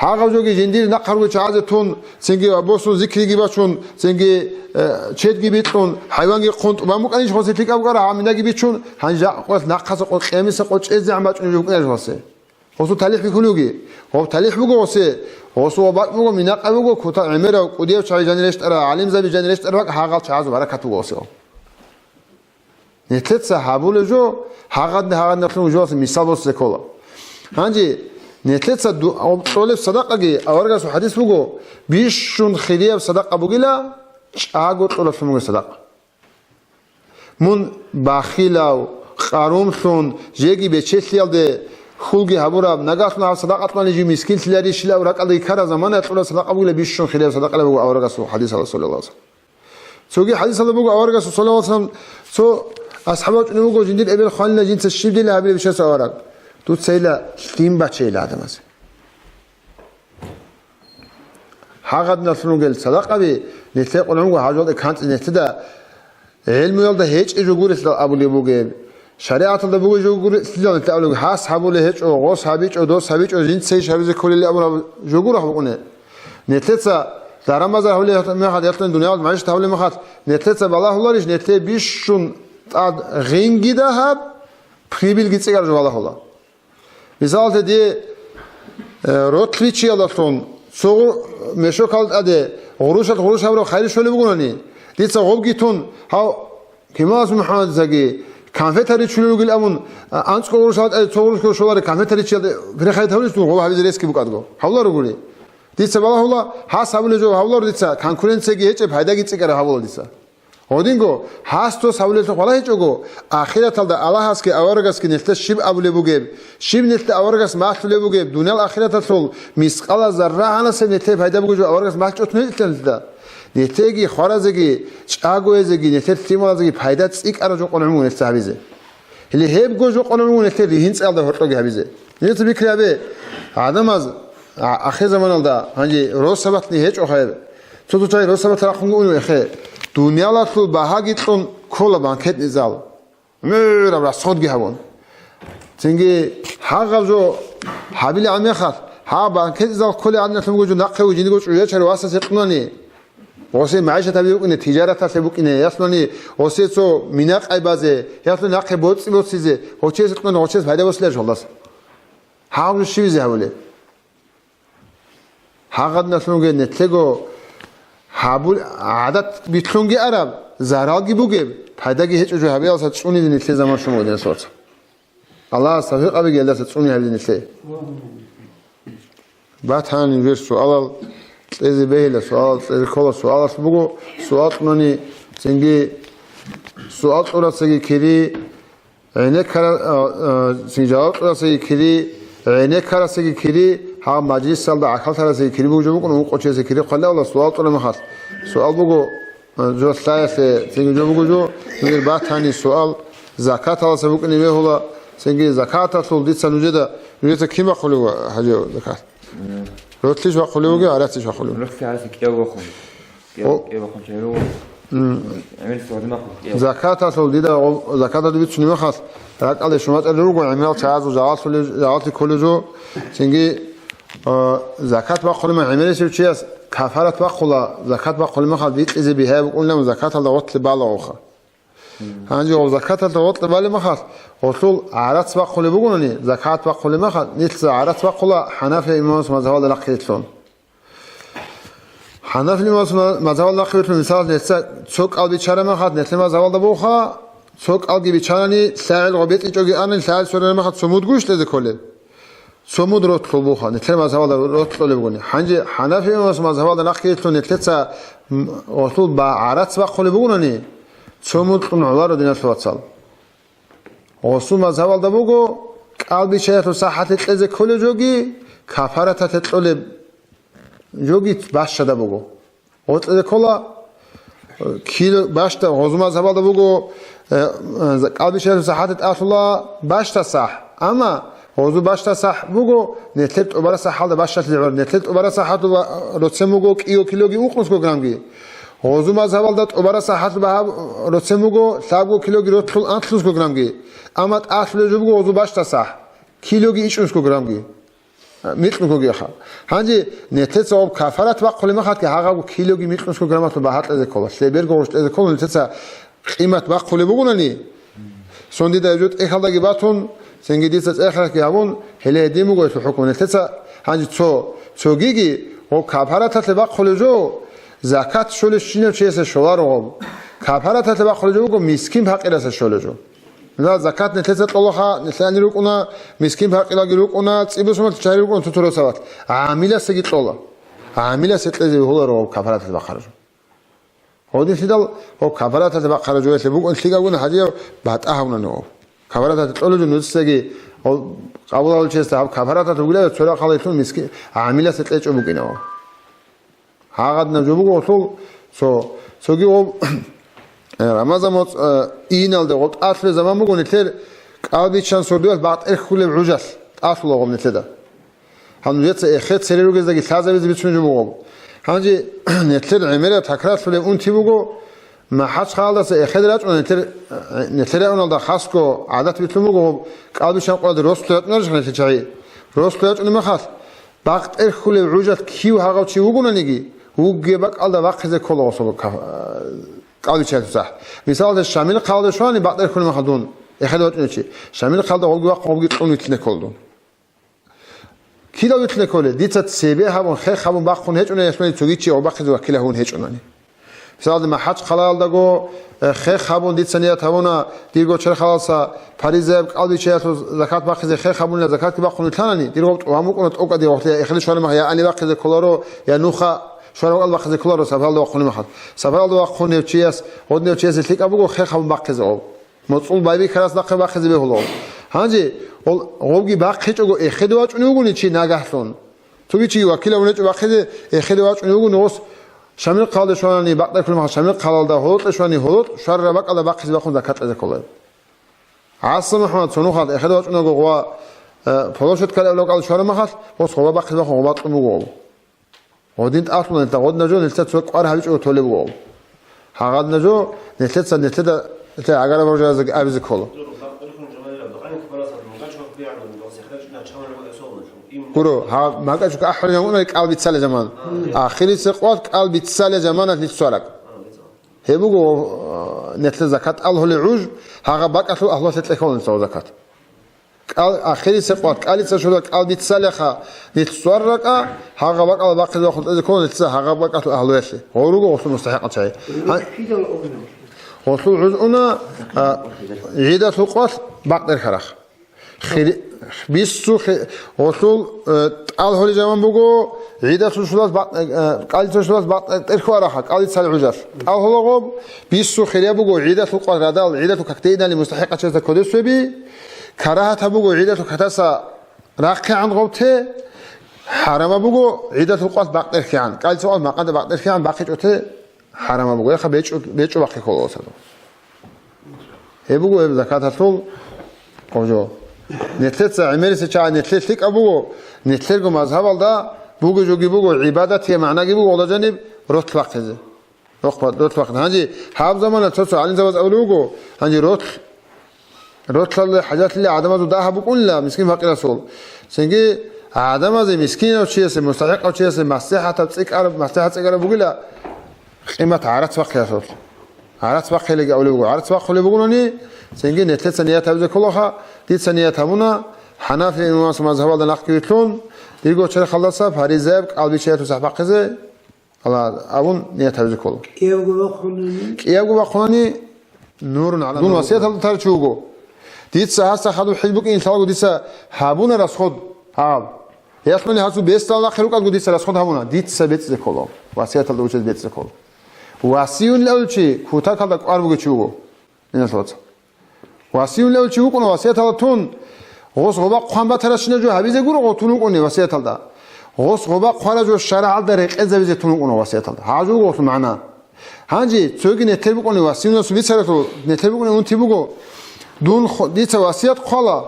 Гьагъаб жоги жиндир нахъарго чагӀазе тун, цинги босун зикриги бачун, цинги, э, чедги бикьун, хӀайванги хъун тӀубан букӀанищ гъосе лъикӀаб букӀара, гьаб минаги бичун, гьанже къо-, нахъаса къо-, къемиса къо чӀезегӀан бачӀунеб жо букӀинарищ гъосе? Гъосул талихӀ бихьулевги? Гъоб талихӀ буго гъосе, гъосул ва бакӀ буго, минакъа буго, кутакаб гӀемерав, кӀудияв чагӀи жанир рещтӀарал, гӀалимзаби жанир рещтӀарал бакӀ, гьагъал чагӀазул баракат буго гъосе. Нилъеца гьабулеб жо, гьагъадни-гьагъадиналъун вужуласе мисал босизе ккола. Гьанже нилъеца ду-, кьолеб садакъаги, аварагасул хӀадис буго, бищун хирияб садакъа бугила, чӀаго кьолалъун бугеб садакъа. Мун бахилав, къарумлъун, жеги бечелъиялде хьулги гьабураб, нагагьлъун гьаб садакъа кьуни жив мискинлъиларищилав ракӀалдаги ккараб заманаялъ кьураб садакъа бугила, бищун хирияб садакъа буго аварагасул хӀадисалда, саллаллагьу гӀалайгьи ва саллам. Цоги хӀадисалда буго, аварагасул, саллаллагьу гӀалайгьи ва саллам, цо асхӀаб вачӀунев вуго, жиндир эбел хванила жинца щиб дила гьабилеб, ишаса авараг. Дуцайила лъим бачейила гӀадамазе. Гьагъадиналъун ругел садакъаби, нилъее къулгӀунго гьажуалде канцӀи нилъеда гӀелмуялда гьечӀеб жо гурелъидал абулеб бугеб. ШаригӀаталда бугеб жо гурелъидал нилъеда абулеб бугеб. Гьас гьабулеб гьечӀо, гъос гьабичӀо, дос гьабичӀо, жинцайищ гьабизе кколел абураб жо гуро гьаб букӀуне. Нилъеца даран-базар гьабулеб мехалъ, ялъуни дуниялалда магӀишат гьабулеб мехалъ, нилъеца балагьуларищ, нилъее бищун тӀад гъинги дагьаб, прибыльги цӀикӀкӀараб жо балагьула. Мисалалъе, дие, э, ролъ ричиялдалъун цо гъу-, мешокалда тӀаде гъурущалъ гъурущ гьабураб хайир щолеб бугони, дица гъобги тун, гьав Кемалас МухӀаммадицаги конфет гьаричулел ругел абун, а, анцӀго гъурущалда тӀаде цо гъурущ щолареб конфет гьаричиялде прихайит гьавулищ дун гъоб гьабизе рескги букӀадго? Гьавуларо гури. Дица балагьула, гьас гьабулеб жо гьавуларо дица, конкуренцияги гьечӀеб, пайдаги цӀикӀкӀараб гьавула дица. Гьодинго, гьас дос гьавулелъухъ валагьичӀого, ахираталда Аллагьасги аварагасги нилъеда щиб абулеб бугеб, щиб нилъеда аварагас малъулеб бугеб, дуниял-ахираталъул мискъала зарра гӀанасеб нилъее пайда бугеб жо аварагас малъичӀого тунел итилан нилъеда. Нилъеги, хваразеги, чӀагоязеги, нилъер лъималазеги пайда цӀикӀкӀараб жо къулгӀун буго нилъеца гьабизе. Гьеле гьебго жо къулгӀун буго нилъер ригьин цӀалда гьоркьоги гьабизе. Нилъеца пикри гьабе, гӀадамаз, а, ахир заманалда, гьанже росабалъни гьечӀо хайр. Цо-цо чагӀи росабалъ рахъунги унев эхе. Дуниялалъул багьаги кьун ккола банкетный зал. ГӀумераб расходги гьабун. Цинги гьагъаб жо гьабилегӀан мехалъ, гьаб банкетный зал кколей гӀадиналъун буго жо нахъе жиндирго чӀужуячаре васасе кьунани. Гъосе магӀишат гьабизе букӀине, тижараталъе букӀине, ясулани гъосе цо минакъай базе, ясулани нахъе боцӀи боцизе, гъочиясе кьунани гъочияс пайда босиларищ гьалдаса? Гьаб жо щибизе гьабулеб? Гьагъадиналъунги нилъего гьабул-, гӀадат битлъунги араб, заралги бугеб, пайдаги гьечӀеб жо гьабиялдаса цӀунизе нилъее заман щун буго, диналъул вацал. Аллагьас тавфикъ гьабеги гьелдаса цӀуни гьабизе нилъее. Батани, нужер суалал кьезе бегьила, суалал кьезе ккола, суалалъ буго, суал кьунани цинги суал кьурасаги кири, гӀенеккара-, а, а, цинги жаваб кьурасаги кири, гӀенеккарасаги кири, гьаб мажлисалда гӀахьалтарасаги кири бугеб жо букӀун, ункъо чиясе кири хъвалевала суал кьураб мехалъ. Суал буго, Жо лъаялъе цинги жо буго жо, нужер батани суал, закаталдаса букӀине бегьула, цинги закаталъул дица нужеда, нужеца кин бахъулев, ва-, гьажи, закат? Ролъищ бахъулев вугев, гӀарацищ бахъулев? Ролъи гӀарац кӀияв бахъун. КӀияв, о. КӀияв бахъун чагӀи руго. М. ГӀемерисев гьадин бахъун, кӀияв. Закаталъул дида гъо-, закаталда бицунеб мехалъ, ракӀалде щумацӀалъ руго, гӀемерал чагӀазул жагьаллъулев-, жагьаллъи кколев жо, цинги А, закат бахъулеб мехалъ гӀемерисев чияс кафарат бахъула, закат бахъулеб мехалъ бикьизе бигьаяб букӀунилан закаталда гъотлъи балагьуха. Гьанже гъоб закаталда гъотлъи балеб мехалъ, гъолъул гӀарац бахъулеб бугони, закат бахъулеб мехалъ, нилъеца гӀарац бахъула ХӀанафия имамас мазгьабалда нахъе рилълъун. ХӀанафи мазгьабалда нахъе рилълъун, мисал, нилъеца цо кӀал биччараб мехалъ, нилъер мазгьабалда бугоха, цо кӀалги биччанани, лъагӀел гъоб бетӀичӀоги анани, лъагӀел сверараб мехалъ цо муд гуш кьезе кколеб? Цо муд ролъул бугоха, нилъер мазгьабалда ролъолеб бугони. Гьанже ХӀанафи мазгьабалда нахъе рилълъун нилъеца, м, гъолъул ба-, гӀарац бахъулеб бугони, цо муд кьун гӀоларо, диналъул вацал. Гъосул мазгьабалда буго, кӀал биччаялъул сахӀатлъи кьезе кколеб жоги, кафараталъе кьолеб жоги бащада буго. Гъотлъизе ккола, э, кило бащда, гъозу мазгьабалда буго, э, э, кӀал биччаялъул сахӀатлъи тӀалъула бащда сахӀ. Амма гъозу бащда сахӀ буго, нилъер тӀубараб сахӀалда бащдалъизе гӀоларо. Нилъер тӀубараб сахӀалда ва-, роцен буго кӀиго килоги ункънусго граммги. Гъозу мазгьабалда тӀубараб сахӀалъул багьа роцен буго лъабго килоги ролъул анлънусго граммги. Амма тӀалъулеб жо буго гъозу бащда сахӀ, килоги ичӀнусго граммги. Микьнусгогиха. Гьанже нилъеца гъоб кафарат бахъулеб мехалъги гьагъабго килоги микьнусго граммалъун багьа кьезе ккола. Лъеберго гъош кьезе ккола, нилъеца къимат бахъулеб бугонани, сон дида гьеб жо тӀехьалдаги батун, цинги дица цӀехарахъги гьабун, гьеле гьедин буго гьелъул хӀукму. Нилъеца гьанже цо, цогиги гъоб кафараталъе бахъулеб жо, закат щолебщинав чиясе щоларо гъоб. Кафараталъе бахъулеб жо буго мискин-пакъирасе щолеб жо. Ла, закат нилъеца кьолаха, нилъани рукӀуна, мискин-пакъилаги рукӀуна, цӀибусмалъ чагьи рукӀуна цо-цо росабалъ. ГӀамиласеги кьола. ГӀамиласе кьезе бегьуларо гъоб кафараталъе бахъараб жо. Гъодинлъидал гъоб кафараталъе бахъараб жо гьелъе букӀун лъикӀабгун гьадияв батӀа гьавунани гъов. Кафараталъе кьолеб жо нуцаги гъов къабул гьавулев чиясда гьаб кафараталъе бугилан цо рахъалда илъун миски-, гӀамиласе кьечӀо букӀина гъов. Гьагъадинаб жо буго гъолъул цо, цоги гъоб, э, Рамазан моцӀ, э, иналде гъоб тӀалъулеб заман буго нилъер кӀалбиччан сордоялъ бакъ тӀерхьулеб гӀужалъ тӀалъула гъоб нилъеда. Гьанже нужеца эхе цере ругездаги лъазабизе бицунеб жо буго гъоб. Гьанже нилъер гӀемераб такрарлъулеб унти буго, МахӀачхъалдаса эхеде рачӀуна нилъер, э, нилъер районалда хасго гӀадат битӀун буго гъоб кӀалбиччан къоялде росулъ рачӀунарищха нилъер чагьи. Росулъ рачӀунеб мехалъ, бакъ тӀерхьулеб гӀужалъ кив гьагъав чи вугонаниги, вугеб бакӀалда вахъизе ккола гъосул ка-, кӀалбиччаялъул сахӀ. Мисалалъе, Шамил-хъалде щвани бакъ тӀерхьулеб мехалъ дун, эхеде вачӀунев чи, Шамил-хъалда гъобги вахъун гъобги кьун вилълъине ккола дун. Кидал вилълъине кколел? Дица цебе гьабун, хех гьабун бахъун гьечӀунани, ясмани цоги чи гъоб бахъизе вакил гьавун гьечӀунани. Мисалалда, МахӀачхъалаялдаго, э, хех гьабун дица ният гьабуна, дирго черхалдаса паризаяб кӀалбиччаялъул закат бахъизе хех гьабунила, закатги бахъун вилълъанани, дир гъоб тӀуван букӀуна тӀокӀаде вахъизе, эхеде щвараб мехалъ я гӀани бахъизе кколаро, я нуха щвараб бакӀалде бахъизе кколаро, сапаралда вахъунеб мехалъ. Сапаралда вахъунев чияс, гъодинав чиясе лъикӀаб буго хех гьабун бахъизе гъоб. МоцӀул байбихьарас нахъе бахъизе бегьула. Гьанже гъол-, гъобги бахъичӀого эхеде вачӀунев вугони чи нагагьлъун. Цоги чи вакил гьавун гьечӀо бахъизе, эхеде вачӀунев вугони гъос Шамил-хъалде щванани, бакъ тӀерхьулеб мехалъ Шамил-хъалалда, гьололъе щвани, гьололъ щварараб бакӀалда бахъизе бахъун закат кьезе ккола. ГӀасан МухӀаммад цо нухалъ эхеде вачӀунаго гъова, э, Полошевка абулеб бакӀалде щвараб мехалъ, гъос гъоба бахъизе бахъун гъоба кьун буго гъоб. Гъодин тӀалъула нилъ, гъодинаб жо нилъеца цо кӀвар гьабичӀого толеб буго. Гьагъадинаб жо нилъеца, нилъеда, нилъер гӀагараб рожараздаги абизе ккола. Гуро, гьаб макьачӀго ахӀулел заман кӀал бицалел заман. Ахирисеб къоялъ кӀал бицалел заманалъ нилъ цо ракӀ. Гьеб буго, э, нилъер закат тӀалъулел гӀуж, гьагъаб бакӀалъул агьлуялъе кьезе ккола нилъ цо закат. КӀал, ахирисеб къоялъ, кӀалица щвела кӀал бицалеха, нилъ цо ракӀ, гьагъаб бакӀалда бахъизе бахъун кьезе ккола нилъеца гьагъаб бакӀалъул агьлуялъе. Гъов руго гъосул мустахӀикъал чагӀи. Гьа-, гъосул гӀуз уна, а, гӀидалъул къоялъ бакъ тӀерхьараб. Хири-, биссу хи-, гъосул, э, тӀалъулел заман буго, гӀидалъул щулалъ бакъ-, э, кӀалица щулалъ бакъ тӀерхьараб, кӀалицал гӀужалъ. ТӀалъула гъоб, биссу хирияб буго, гӀидалъул къоялъ радал, гӀидалъул какде инани мустахӀикъал чиясда кодоб сверизе, Карагьатаб буго гӀидалъул какдаса рахъегӀан гъоб те, хӀарамаб буго гӀидалъул къоялъ бакъ тӀерхьегӀан, кӀалицал къоялъ макъамда бакъ тӀерхьегӀан бахъичӀого те хӀарамаб буго, яха бечӀо, бечӀо бахъи ккола гъосда. Гьеб буго гьеб закаталъул гъоб жо. Нилъеца гӀемерисел чагӀи нилъее лъикӀаб буго, нилъерго мазгьабалда бугеб жоги буго, гӀибадатияб магӀнаги буго, гъолда жаниб ролъ бахъизе. Рохъ ба-, ролъ бахъин. Гьанже гьаб замана цо-цо гӀалимзабаз абулеб буго, гьанже ролъ, ролъалъе хӀажатлъи гӀадамазул дагьаб букӀунила мискин-факъирасул. Цинги гӀадамазе, мискинав чиясе, мустахӀикъав чиясе маслихӀатаб цӀикӀкӀараб, маслихӀат цӀикӀкӀараб бугила, къимат гӀарац бахъиялъул. ГӀарац бахъиялиги абулеб буго. ГӀарац бахъулеб бугони, цинги нилъеца ният гьабизе кколаха, дица ният гьабуна, ХӀанафи имамасул мазгьабалда нахъги вилълъун, дирго черхалдаса паризаяб кӀалбиччаялъул сахӀ бахъизе, Аллагь абун ният гьабизе ккола. КӀиябго бахъунани? КӀиябго бахъунани нурун гӀала нур. Дун васияталда тарав чи вуго. Дица гьасда хадуб хӀил букӀин лъалаго дица гьабуна расход гьаб. Ясмани гьасул бесдал нахъе рукӀадго дица расход гьабуна. Дица бецӀизе ккола. Васияталда учез бецӀизе ккола. Васиюнилан чи кутакалда кӀвар бугев чи вуго. Диналъул вацал. Васиюнилав чи вукӀуна васияталда тун, гъос гъоба хъван батаращинаб жо гьабизе гуро гъов тун вукӀуни васияталда. Гъос гъоба хъвараб жо шаргӀалда рекъезабизе тун вукӀуна васияталда. Гьаб жо буго гъосул магӀна. Гьанже цоги нилъер букӀуни васиюнасул бицаралъул, нилъер букӀуни унти буго, дун хъ-, дица васият хъвала.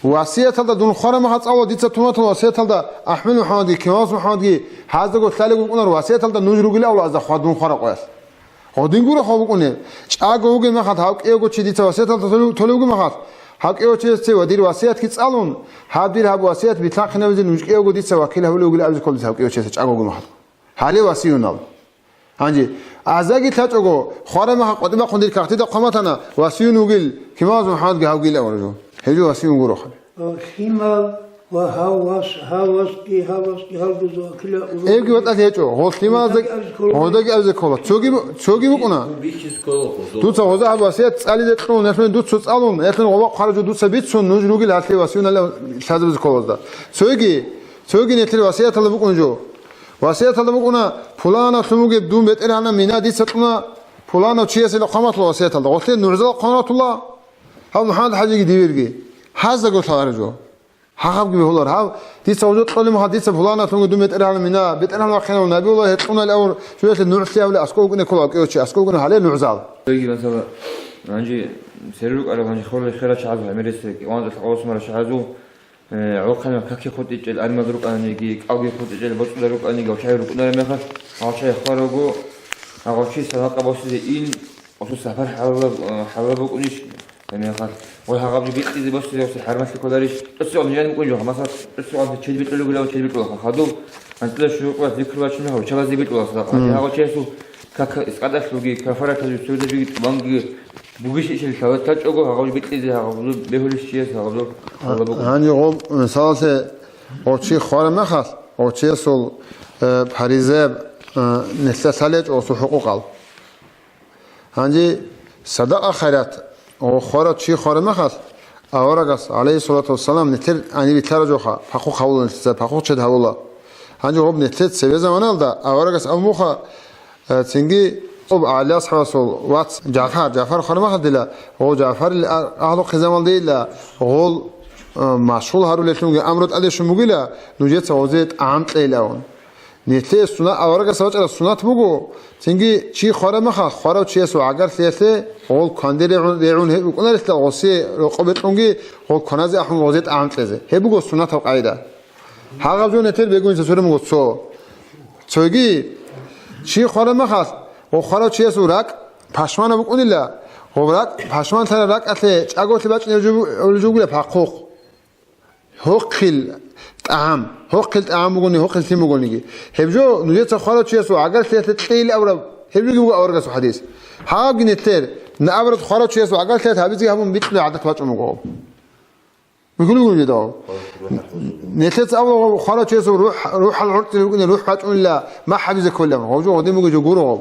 Васияталда дун хъвараб мехалъ цӀалула дица тун ватун васияталда АхӀмад МухӀаммадги, Кималас МухӀаммадги гьаздаго лъалеб букӀунаро васияталда нуж ругилан абула азда хъва дун хъвараб къоялъ. Гъодин гуро гьав вукӀунеб. ЧӀаго вугеб мехалъ, гьав кӀиявго чи дица васияталда толев-, толев вугеб мехалъ, Гьаб кӀиявчиясде ва дир васиятги цӀалун, гьаб дир гьаб васият битӀахъинабизе нуж кӀиявго дица вакил гьавулев вугилан абизе ккола дица гьав кӀиявчиясда чӀаго гьаб махалъ. Гьале васиюнал. Гьанже, азаги лъачӀого, хвараб махалъ къватӀибахъун дир кагътида хъван батана, васиюн вугил, Кемалазул МухӀаммадги гьавгил аварав жо. Гьев жо васиюн гуро хъали. Гьале лъимал ва гьав вас, гьав васги, гьав васги, гьав дуза вакила уро. Эвги батӀалъи гьечӀо, гъолъ лъималазда гъодаги абизе ккола. Гъодаги абизе ккола. Цоги, цоги букӀуна. Дуца гъоза гьаб васият цӀализе кьун, ялъуни дуца цӀалун, ялъуни гъоба хъвараб жо дуца бицун, нуж ругел гьалъе васиюнал лъазабизе кколазда. Цоги, цоги нилъер васияталда букӀун жо. Васияталда букӀуна, пуланав лъун вугеб дун бетӀергьанаб мина дица кьуна, пуланав чиясила хъван батула васияталда. Гъолъе нугӀзал хъван батула, гьав МухӀаммад ХӀажиги дибирги. Гьаздаго лъалареб жо. Гьагъабги бегьулар, гьав, дица гьужо кьолеб мехалъ, дица пуланав лъун вугеб дун бетӀергьанаб мина, бетӀергьан вахъинав Набиуллагь гьекъуналев авур, жо гьелъе нугӀлъи гьавли аскӀов вукӀине ккола, кӀиявчи аскӀов вукӀине гьале нугӀзал. Цоги, масала, гьанже сер рукӀараб, гьанже хвалил херачагӀазул гӀемерисеги, ванза лъакъавасмара чагӀазул, э, гӀолхъанал каки хутӀичӀел армиялда рукӀаниги, кӀалги хутӀичӀел боцӀуда рукӀаниги, гъав чагӀи рукӀунареб мехалъ, гъав чагӀи хварабго, гъав чи садакъа босизе ин, осул сапар хӀалалаб-, э, хӀалалаб букӀунищ? Гьеб мехалъ, гъой гьагъаб жо бикьизе босизе, осул хӀармалъи кколарищ? ТӀоцебе гьанжеян букӀун жо, масала, тӀоцебе чед бикьулев вугилан, чед бикьулаха хадуб, анцӀила шуркъуялъ зикру бачун мехалъ, гъав чалагъзе бикьулаха садакъа. Мгм. Гьагъав чиясул кака-, искъаталъулги, кафараталъулги, цогидазеги тӀубанги, бугищ ишал лъалат тачӀого, гьагъаб бикьизе, гьагъаб бегьулищ чияс, гьагъаб А, гьалаб букӀун. Гьанже гъоб, мисалалъе, гъов чи хвараб мехалъ, гъов чиясул, э, паризаяб, э, нилъер лъалечӀо осул хӀукъукъал. Гьанже садакъа-хайрат гъов хварав чи хвараб мехалъ, аварагас, гӀалайгьиссалату вассалам, нилъер гьаниб битӀараб жоха, пахъухъ гьавула нилъеца, пахъухъ чед гьавула. Гьанже гъоб нилъер цеве заманалда аварагас абун буха, Э, цинги гъоб ГӀали асхӀабасул вац Жафар, Жафар хвараб мехалъ дила, гъов Жафарил а-, агьлу хъизамалдейила, гъол, э, машгъул гьарулелъунги амру тӀаде щун бугила, нужеца гъозе тӀагӀам кьейилавун. Нилъее сунат, аварагас бачӀараб сунат буго, цинги чи хвараб мехалъ, хварав чиясул гӀагарлъиялъе гъол кванде регӀун, регӀун гьеб букӀунарелъул гъосие рокъоб бекьунги, гъол кваназе ахӀун гъозе тӀагӀам кьезе. Гьеб буго сунатаб къагӀида. Гьагъаб жо нилъер бегунца сверун буго цо. Цоги, чи хвараб мехалъ, гъов хварав чиясул ракӀ пашманаб букӀунила, гъоб ракӀ, пашманлъараб ракӀалъе чӀаголъи бачӀине жо-, жо бугила пахъухъ. Гьохъил тӀагӀам, гьохъил тӀагӀам бугони, гьохъил лъим бугониги. Гьеб жо нужеца хварав чиясул гӀагарлъиялъе кьейил авараб, гьеб жоги буго аварагасул хӀадис. Гьабги нилъер, наоборот, хварав чиясул гӀагарлъиялъе гьабизе гьабун бикьулеб гӀадат бачӀун буго. Бихьулев гуро жидал. Нилъеца абула хварав чиясул рухӀ, рухӀал гӀорцӀи рукӀине рухӀ бачӀунила махӀ гьабизе кколеб. Гъов жо гъодин буго жо гуро гъов.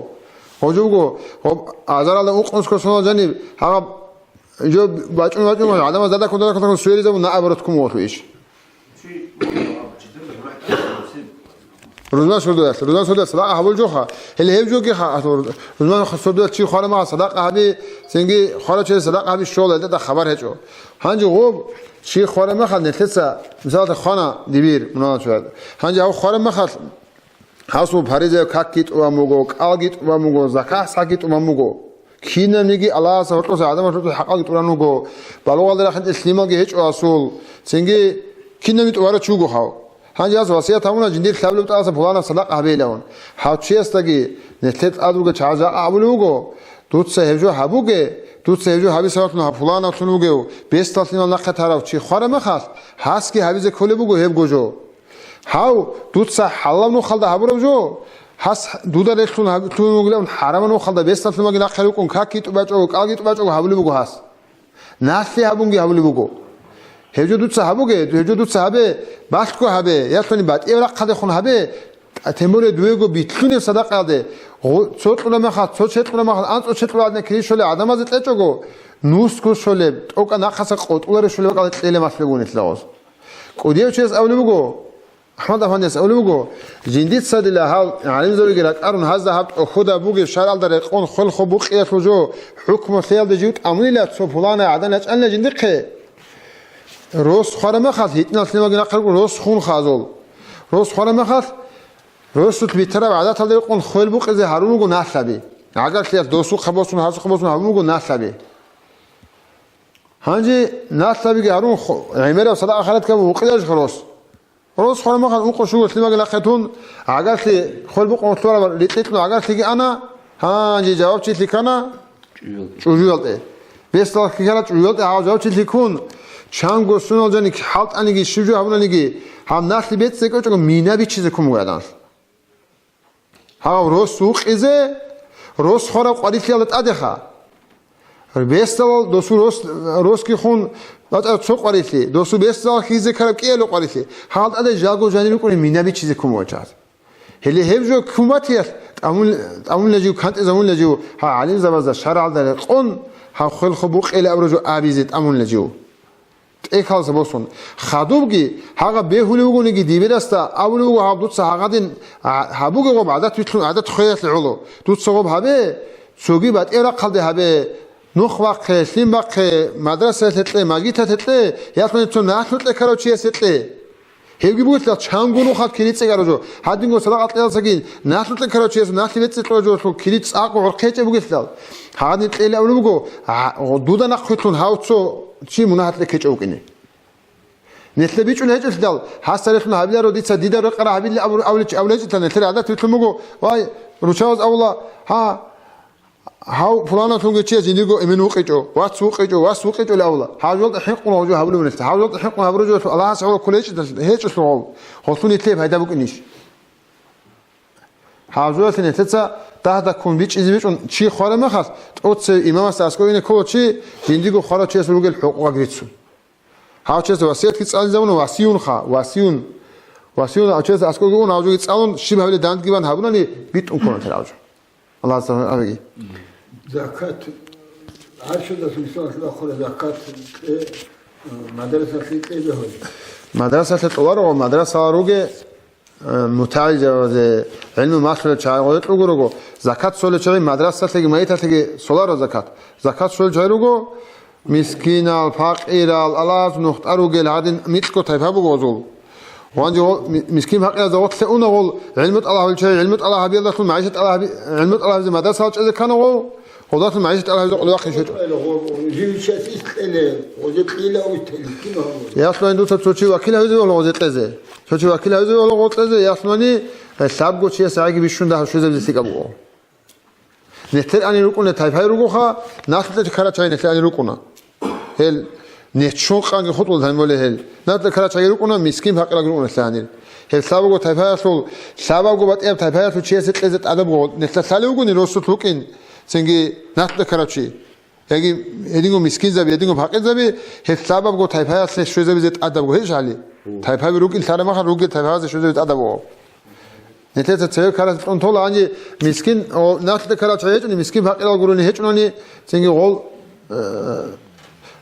Гъов жо буго, гъоб азаралда ункънусго сонал жаниб, гьаб жо бачӀун-бачӀун гъов гӀадамаз дада кодара кодара суверизабун наоборот ккун гъолъу иш. Рузман сурдоялъ, рузман сурдоялъ садакъа гьабул жоха. Гьеле гьев жоги ха-, рузман сурдоялъ чи хвараб мехалъ садакъа гьаби, цинги хварав чиясе садакъа гьаби щола, гьелда хабар гьечӀо. Гьанже гъоб чи хвараб мехалъ нилъеца, мисалда, хвана дибир, мунагьал чуяд. Гьанже гьав хвараб мехалъ гьасул паризаяб какги тӀубан буго, кӀалги тӀубан буго, закат-сахӀги тӀубан буго. Кинабниги Аллагьасда гьоркьоса гӀадамал гьоркьоса хӀакъалги тӀуран вуго, балугъалда рахъинчӀел лъималги гьечӀо асул, цинги кинабги тӀубарав чи вуго гьав. Гьанже гьас васият гьабуна, жиндир лъабилеб тӀаса пуланаб садакъа гьабейилавун. Гьав чиясдаги нилъер тӀад ругел чагӀаз жакъа абулев вуго, дуца гьеб жо гьабуге, дуца гьеб жо гьабизе ватун гьав пуланаблъун вугев, бесдал лъимал нахъе тарав чи хвараб мехалъ, гьасги гьабизе кколеб буго гьебго жо. Гьав, дуца хӀалалаб нухалда гьабураб жо, гьас дуда релълъун гьаб-, лъугьун вугилан хӀарамаб нухалда бесдал лъималги нахъе рукӀун какги тӀубачӀого, кӀалги тӀубачӀого гьабулеб буго гьас. Налъи гьабунги гьабулеб буго. Гьеб жо дуца гьабуге, гьеб жо дуца гьабе, балъго гьабе, ялъуни батӀияб рахъалдехун гьабе, тем более дуего билълъунеб садакъаялде, гъо-, цо кьураб мехалъ, цо чед кьураб мехалъ, анцӀго чед кьураб гӀадин кири щолеб гӀадамазе кьечӀого, нусго щолеб, тӀокӀаб нахъаса къотӀулареб щолеб бакӀалде кьела малъулеб буго нилъ гъоз. КӀудияв чияс абулеб буго, АхӀмад афандияс абулеб буго, жиндица дила гьал гӀалимзабиги ракӀарун гьазда гьаб тӀохьуда бугеб шаргӀалда рекъон хвел-хо букъиялъул жо хӀукму лъеялде жив тӀамунила цо пуланай гӀадан ячӀанила жиндихъе. Рос хвараб мехалъ, гьитӀинал лъималги нахъе рукӀун рос хун хазул. Рос хвараб мехалъ, росулъ битараб гӀадаталда рекъон хвел букъизе гьарун руго налъаби. ГӀагарлъиялъ досухъа босун, гьасухъа босун гьабун буго налъаби. Гьанже налъабиги гьарун ху-, гӀемераб садакъа-хайрат гьабун вукъизе рос. Рос хвараб мехалъ, ункъо щуго лъимаги нахъе тун, гӀагарлъи хвел букъун лъураб рикьикьун гӀагарлъиги ана, гьанже жавабчилъи ккана чӀужуялде. Бесдал хьихьарал чӀужуялда гьав жавчилъи ккун, чанго сунал жани хӀалтӀаниги, щиб жо гьабунаниги, гьаб налъи бецӀ кӀочӀого мина бичизе ккун буго гьадан. Гьав рос вукъизе, рос хвараб къварилъиялда тӀадеха. Бесдалал досул рос, росги хун батӀа цо къварилъи, досул бесдалал хьизе ккараб кӀиялу къварилъи, гьал тӀаде жаго жанир рукӀуни мина бичизе ккун буго чагӀаз. Гьеле гьеб жо куматиялъ тӀамун-, тӀамунлъа жив, кантӀизабунлъа жив, гьа, гӀалимзабазда шаргӀалда рекъон, гьаб хвелхо букъила абураб жо абизе тӀамунлъа жив. ТӀехьалса босун. Хадубги, гьагъа бегьулев вугониги дибирасда абулев вуго, гьаб дуца гьагъадин, а, гьабуге гъоб гӀадат вилълъун, гӀадат хвеялъе гӀоло. Дуца гъоб гьабе, цоги батӀияб рахъалде гьабе, нух бахъе, лъим бахъе, мадрасаялъе кье, магиталъе кье, ясуни цо налъукье ккарав чиясе кье. Гьевги бугелъул чанго нухалъ кири цӀикӀкӀараб жо. Гьадинго садакъа кьеялдасаги налъукье ккарав чиясул налъи бецӀ кьураб жо, кири цӀакъ гӀорхъи гьечӀеб бугелъул. Гьадин кьела абулеб буго, гьа, дуда нахъвилълъун гьав цо чи мунагьалъе ккечӀев вукӀине. Нилъер бичӀчӀулеб гьечӀелъидал, гьасда релълъун гьабиларо дица, дида рекъараб гьабилла абур-, абулич-, абулеб гьечӀелъидал, нилъер гӀадат вилълъун буго, вай, руччабаз абула, гьа, гьав пуланалъунги чияс жиндирго эмен вукъичӀо, вац вукъичӀо, вас вукъичӀо абула. Гьав жолда хӀинкъун гьав жо гьабулеб нилъ. Гьав жолда хӀинкъун гьабураб жо Аллагьас гьавал кколей гьечӀелъул гьав. Гьелъул нилъее пайда букӀинищ? Гьав жоялъе нилъеца дагь-дагьккун бичӀчӀизе бичӀчӀун чи хвараб мехалъ, тӀоцеве имамасда аскӀове ине ккола чи, жиндирго хварав чиясул ругел хӀукъукъаги рицун. Гьав чиясда васиятги цӀализабуна, васиюнха, васиюн. Васиюн гьав чиясда аскӀовги ун, гьав жоги цӀалун, щиб гьабилеб дандги бан гьабунани, битӀун ккола нилъер гьав жо. Аллагьас абеги. Закат, гӀаршалдаса мисалалъе бахъура, закат кье, мадрасалъе кьезе гьой. Мадрасалъе кьоларо, мадрасалал руге, э, мутагӀилзабазе, гӀилму малъулел чагӀи гъоре кьуго руго, закат щолел чагӀи мадрасалъеги магиталъеги щоларо закат. Закат щолел чагӀи руго, мискинал, пакъирал, Аллагьас нухтӀа ругел гьадин микьго тайпа буго гъозул. Гъанже гъо-, ми-, мискин-пакъиразда гъорлъе уна гъол, гӀилму тӀалаб гьабулел чагӀи, гӀилму тӀалаб гьабиялдалъун магӀишат тӀалаб гьаби-, гӀилму тӀалаб гьабизе мадрасаялда чӀезе ккана гъол, гъолдалъун магӀишат тӀалаб гьабизе къулахъе щвечӀо. Ясулани дуца цо чи вакил гьавизе вала гъозе кьезе. Цо чи вакил гьавизе вала гъозе кьезе, ясулани, э, лъабго чияс гӀаги бищун дагьаб щвезабизе лъикӀаб буго. Нилъер ани рукӀуна тайпай ругоха, налъукье ккарал чагӀи нилъер ани рукӀуна. Гьел неччун къанги хутӀулел гьанболей гьел. Налъукье ккарал чагӀи рукӀуна, мискин-пакъиралги рукӀуна нилъер ани. Гьел лъабабго тайпаялъул, лъабабго батӀияб тайпаялъул чиясе кьезе тӀадаб буго. Нилъер лъалев вугони росулъ вукӀин, цинги налъукье ккарав чи. Яги гьединго мискинзаби, гьединго пакъирзаби, гьеб лъабабго тайпаялъе щвезабизе тӀадабго гьечӀ гьали. Тайпаби рукӀин лъараб мехалъ, ругел тайпаялъе щвезабизе тӀадабго. Нилъеца цеве ккаралъе кьун тола, гьанже мискин, о, налъукье ккарал чагӀи гьечӀони, мискин-пакъирал гурони гьечӀони, цинги гъол, э,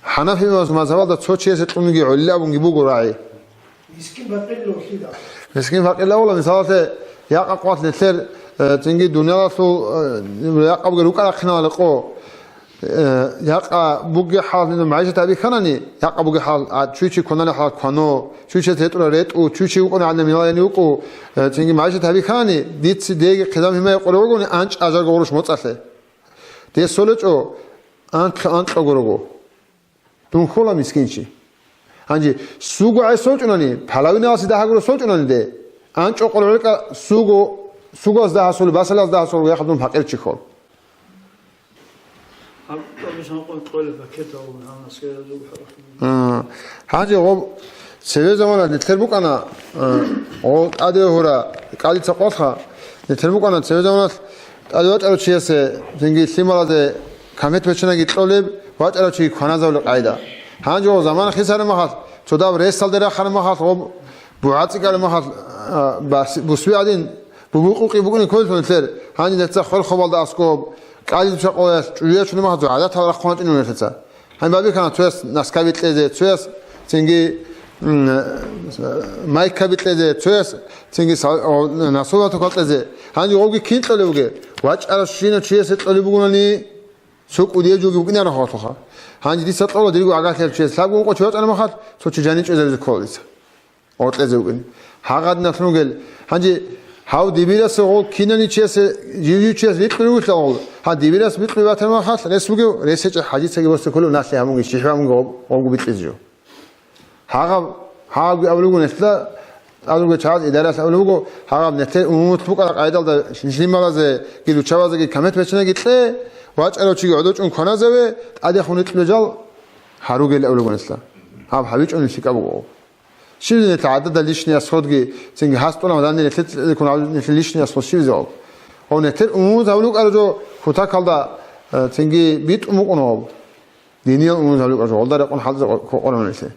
хӀанафи мазгьабалда цо чиясе кьуниги гӀолилабунги буго рагӀи. Мискин-пакъирал лъила? Мискин-пакъирал лъила, мисалалъе, якъа къват нилъер, э, цинги дуниялалъул, э, якъабги рукӀа-рахъинал рекъо. Э, якъа бугеб хӀал, ну, магӀишат гьабихьанани, якъа бугеб хӀал, а, чуй чи кваналеб хӀал квано, чуй чи ретӀура ретӀу, чуй чи вукӀуна гӀадин милаяни вукӀу, э, цинги магӀишат гьабихьанани, дица деги хъизан-гьимае къоролгони анчӀ ажарго гъурущ моцӀалъе. Дие солечӀо, анкьа-, анкьа гурого. Дун хьола мискинчи. Гьанже суго гӀай солчӀунани, палавиналасе дагьа гуро солчӀунани де, анчӀо къоролъекӀа суго, сугоялъ дагьа солев, басалъ дагьа солев, яхъ дун пакъирчи хьол. Гьаб тӀадвуссун къо-, къоялъ пакет гьабун, гьанасги разул хӀарахъун. А, гьанже гъоб цеве замана нилъер букӀана, а, гъо тӀаде гьура кӀалица къолха, нилъер букӀана цеве заманалъ тӀаде вачӀарав чиясе, цинги лъималазе камет беченаги кьолеб, вачӀарав чиги кваназавулеб къайда. Гьанже гъо замана хисараб махалъ, цо даб ресалде рахараб махалъ, гъоб бугӀа цӀикӀкӀараб махалъ, а, бас-, бусби гӀадин, бубукъукъи букӀине кколелъул нилъер, гьанже нилъеца хвел-хабалда аскӀоб, кӀалдиб чакъоялъ, чӀужуялъ чӀунеб махалъ гӀадатал рахъун вачӀинев нилъеца. Гьаниб абихьана цояс наскаби кьезе, цояс цинги, м, майкаби кьезе, цояс цинги са-, о, насолатокал кьезе. Гьанже гъобги кин кьолеб бугеб? ВачӀарав щинав чиясе кьолеб бугони, цо кӀудияв жоги букӀинаро гьалъулха. Гьанже дица кьола дирго гӀагарлъиялъ чияс лъабго ункъо чи вачӀараб махалъ, цо чи жанив чӀезаризе ккола дица. Гъоркьезе вукӀин. Гьагъадиналъун ругел. Гьанже гьав дибираса гъо кинани чиясе, жив-жив чияс рикьулев вугелъул гъол. Гьа, дибирас бикьулев ватармахалъ рес вугев, рес гьечӀеб хӀадицаги босекколев налъи гьабунги, щихӀи гьабунги гъоб-, гъобго бикьизе жо. Гьагъаб, гьагъабги абулев вуго нилъеда, тӀадулги чагӀаз идаралъ абулев вуго, гьагъаб нилъер умумулъ букӀараб къайдалда лъималазеги, руччабазеги камет беченаги кье, ВачӀарав чиги гӀодов чӀун кваназаве, тӀадехун рикьулел жал гьаругел абулеб нилъа. Гьаб гьабичӀони лъикӀаб буго. Щиб нилъ гӀадада лишний расходги, цинги гьас тӀолаб данде нилъер цӀикӀкӀун гьаб нилъер лишний расход щибизе гьаб? Гьав нилъер умумуз гьабулеб букӀараб жо кутакалда, э, цинги битӀун букӀун гьаб. Диниял умумуз гьабулеб букӀараб жо, гьалда рекъон хӀалтӀизе кколаро нилъе.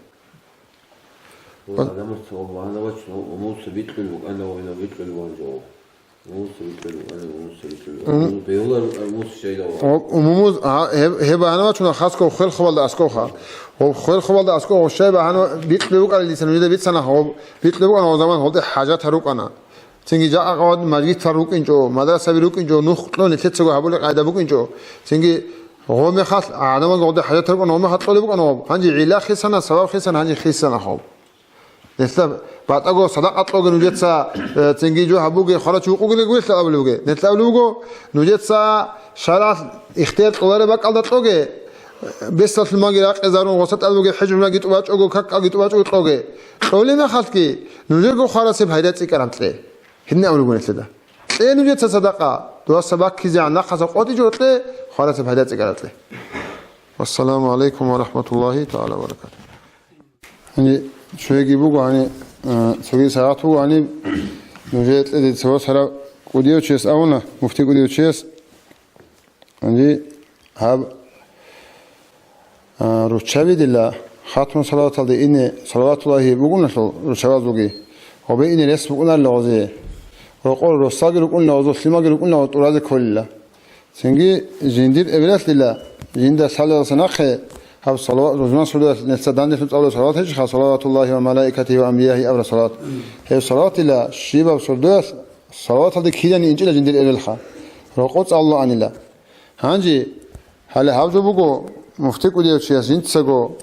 Ва гьанамуца ва гьанавач умумуса битӀулеб букӀана ва гьанав битӀулеб ван жо. Умумуса битӀулеб букӀана, умумуса битӀулеб. Умум- Умумус бегьулар умумус щайда ва. Ва умумуз, а, гьеб, гьеб гьанавачуна хасго хвел хабалда аскӀовха. Ва хвел хабалда аскӀов щай багьана битӀулеб букӀарилица нужеда бицана, ва битӀулеб букӀана ва заман гьалде хӀажат гьарукӀана. Цинги жакъа къават мажгитал рукӀинчӀо, мадрасаби рукӀинчӀо, нух кьун нилъецаго гьабулеб къайда букӀинчӀо. Цинги гъомехалъ гӀадамазда гъоде хӀажат гьарукӀана, гъомехалъ кьолеб букӀана гъоб. Гьанже гӀилла хисана, сабаб хисана, гьанже хисана хоб. Нилъа батӀаго садакъа кьоге нужеца, э, цинги жо гьабуге, хварачи вукъуге, гуелъа абулеб буге. Нилъа абулеб буго, нужеца шаргӀалъ ихтияр кьолареб бакӀалда кьоге, бесалъумаги ракъезарун, гъоса тӀад буге, хӀежумаги тӀубачӀого, каккалги тӀубачӀого кьоге. Кьолеб мехалъги, нужерго хварасеб гьайда цӀикӀкӀараб кье. Гьедин абулеб буго нилъеда. Кье нужеца садакъа, дугьаса баккизегӀан нахъаса къотӀичӀого кье, хварасеб гьайда цӀикӀкӀараб кье. Вассаламу гӀалайкум ва рахматуллагьи тагӀала ва баракатугь. Гьанже цоги буго, гьаниб, а, цоги сагӀат буго, гьаниб нужее кьезе цевас гьарав кӀудияв чияс абуна, муфти кӀудияв чияс. Гьанже гьаб, а, руччаби дила хатму салаваталде ине салаватуллагьи бугоналъул руччабазулги, гъобе ине рес букӀунарила гъозие. Рокъор росаги рукӀунила гъозул, лъимаги рукӀунила гъоз тӀуразе кколила. Цинги жиндир эбелалъила, жинда лъаларалса нахъе гьаб салават, рузман сурдоялъ нилъца данделъун цӀалулеб салават гьечӀеха, салаватуллагьи ва малаикатигьи ва анбияйгьи абураб салават. Гьеб салаватила щибаб сурдоялъ салаваталде кидани инчӀила жиндир эбелха. Рокъо цӀалулаанила. Гьанже, гьале гьаб жо буго, муфти кӀудияв чияс жинцаго,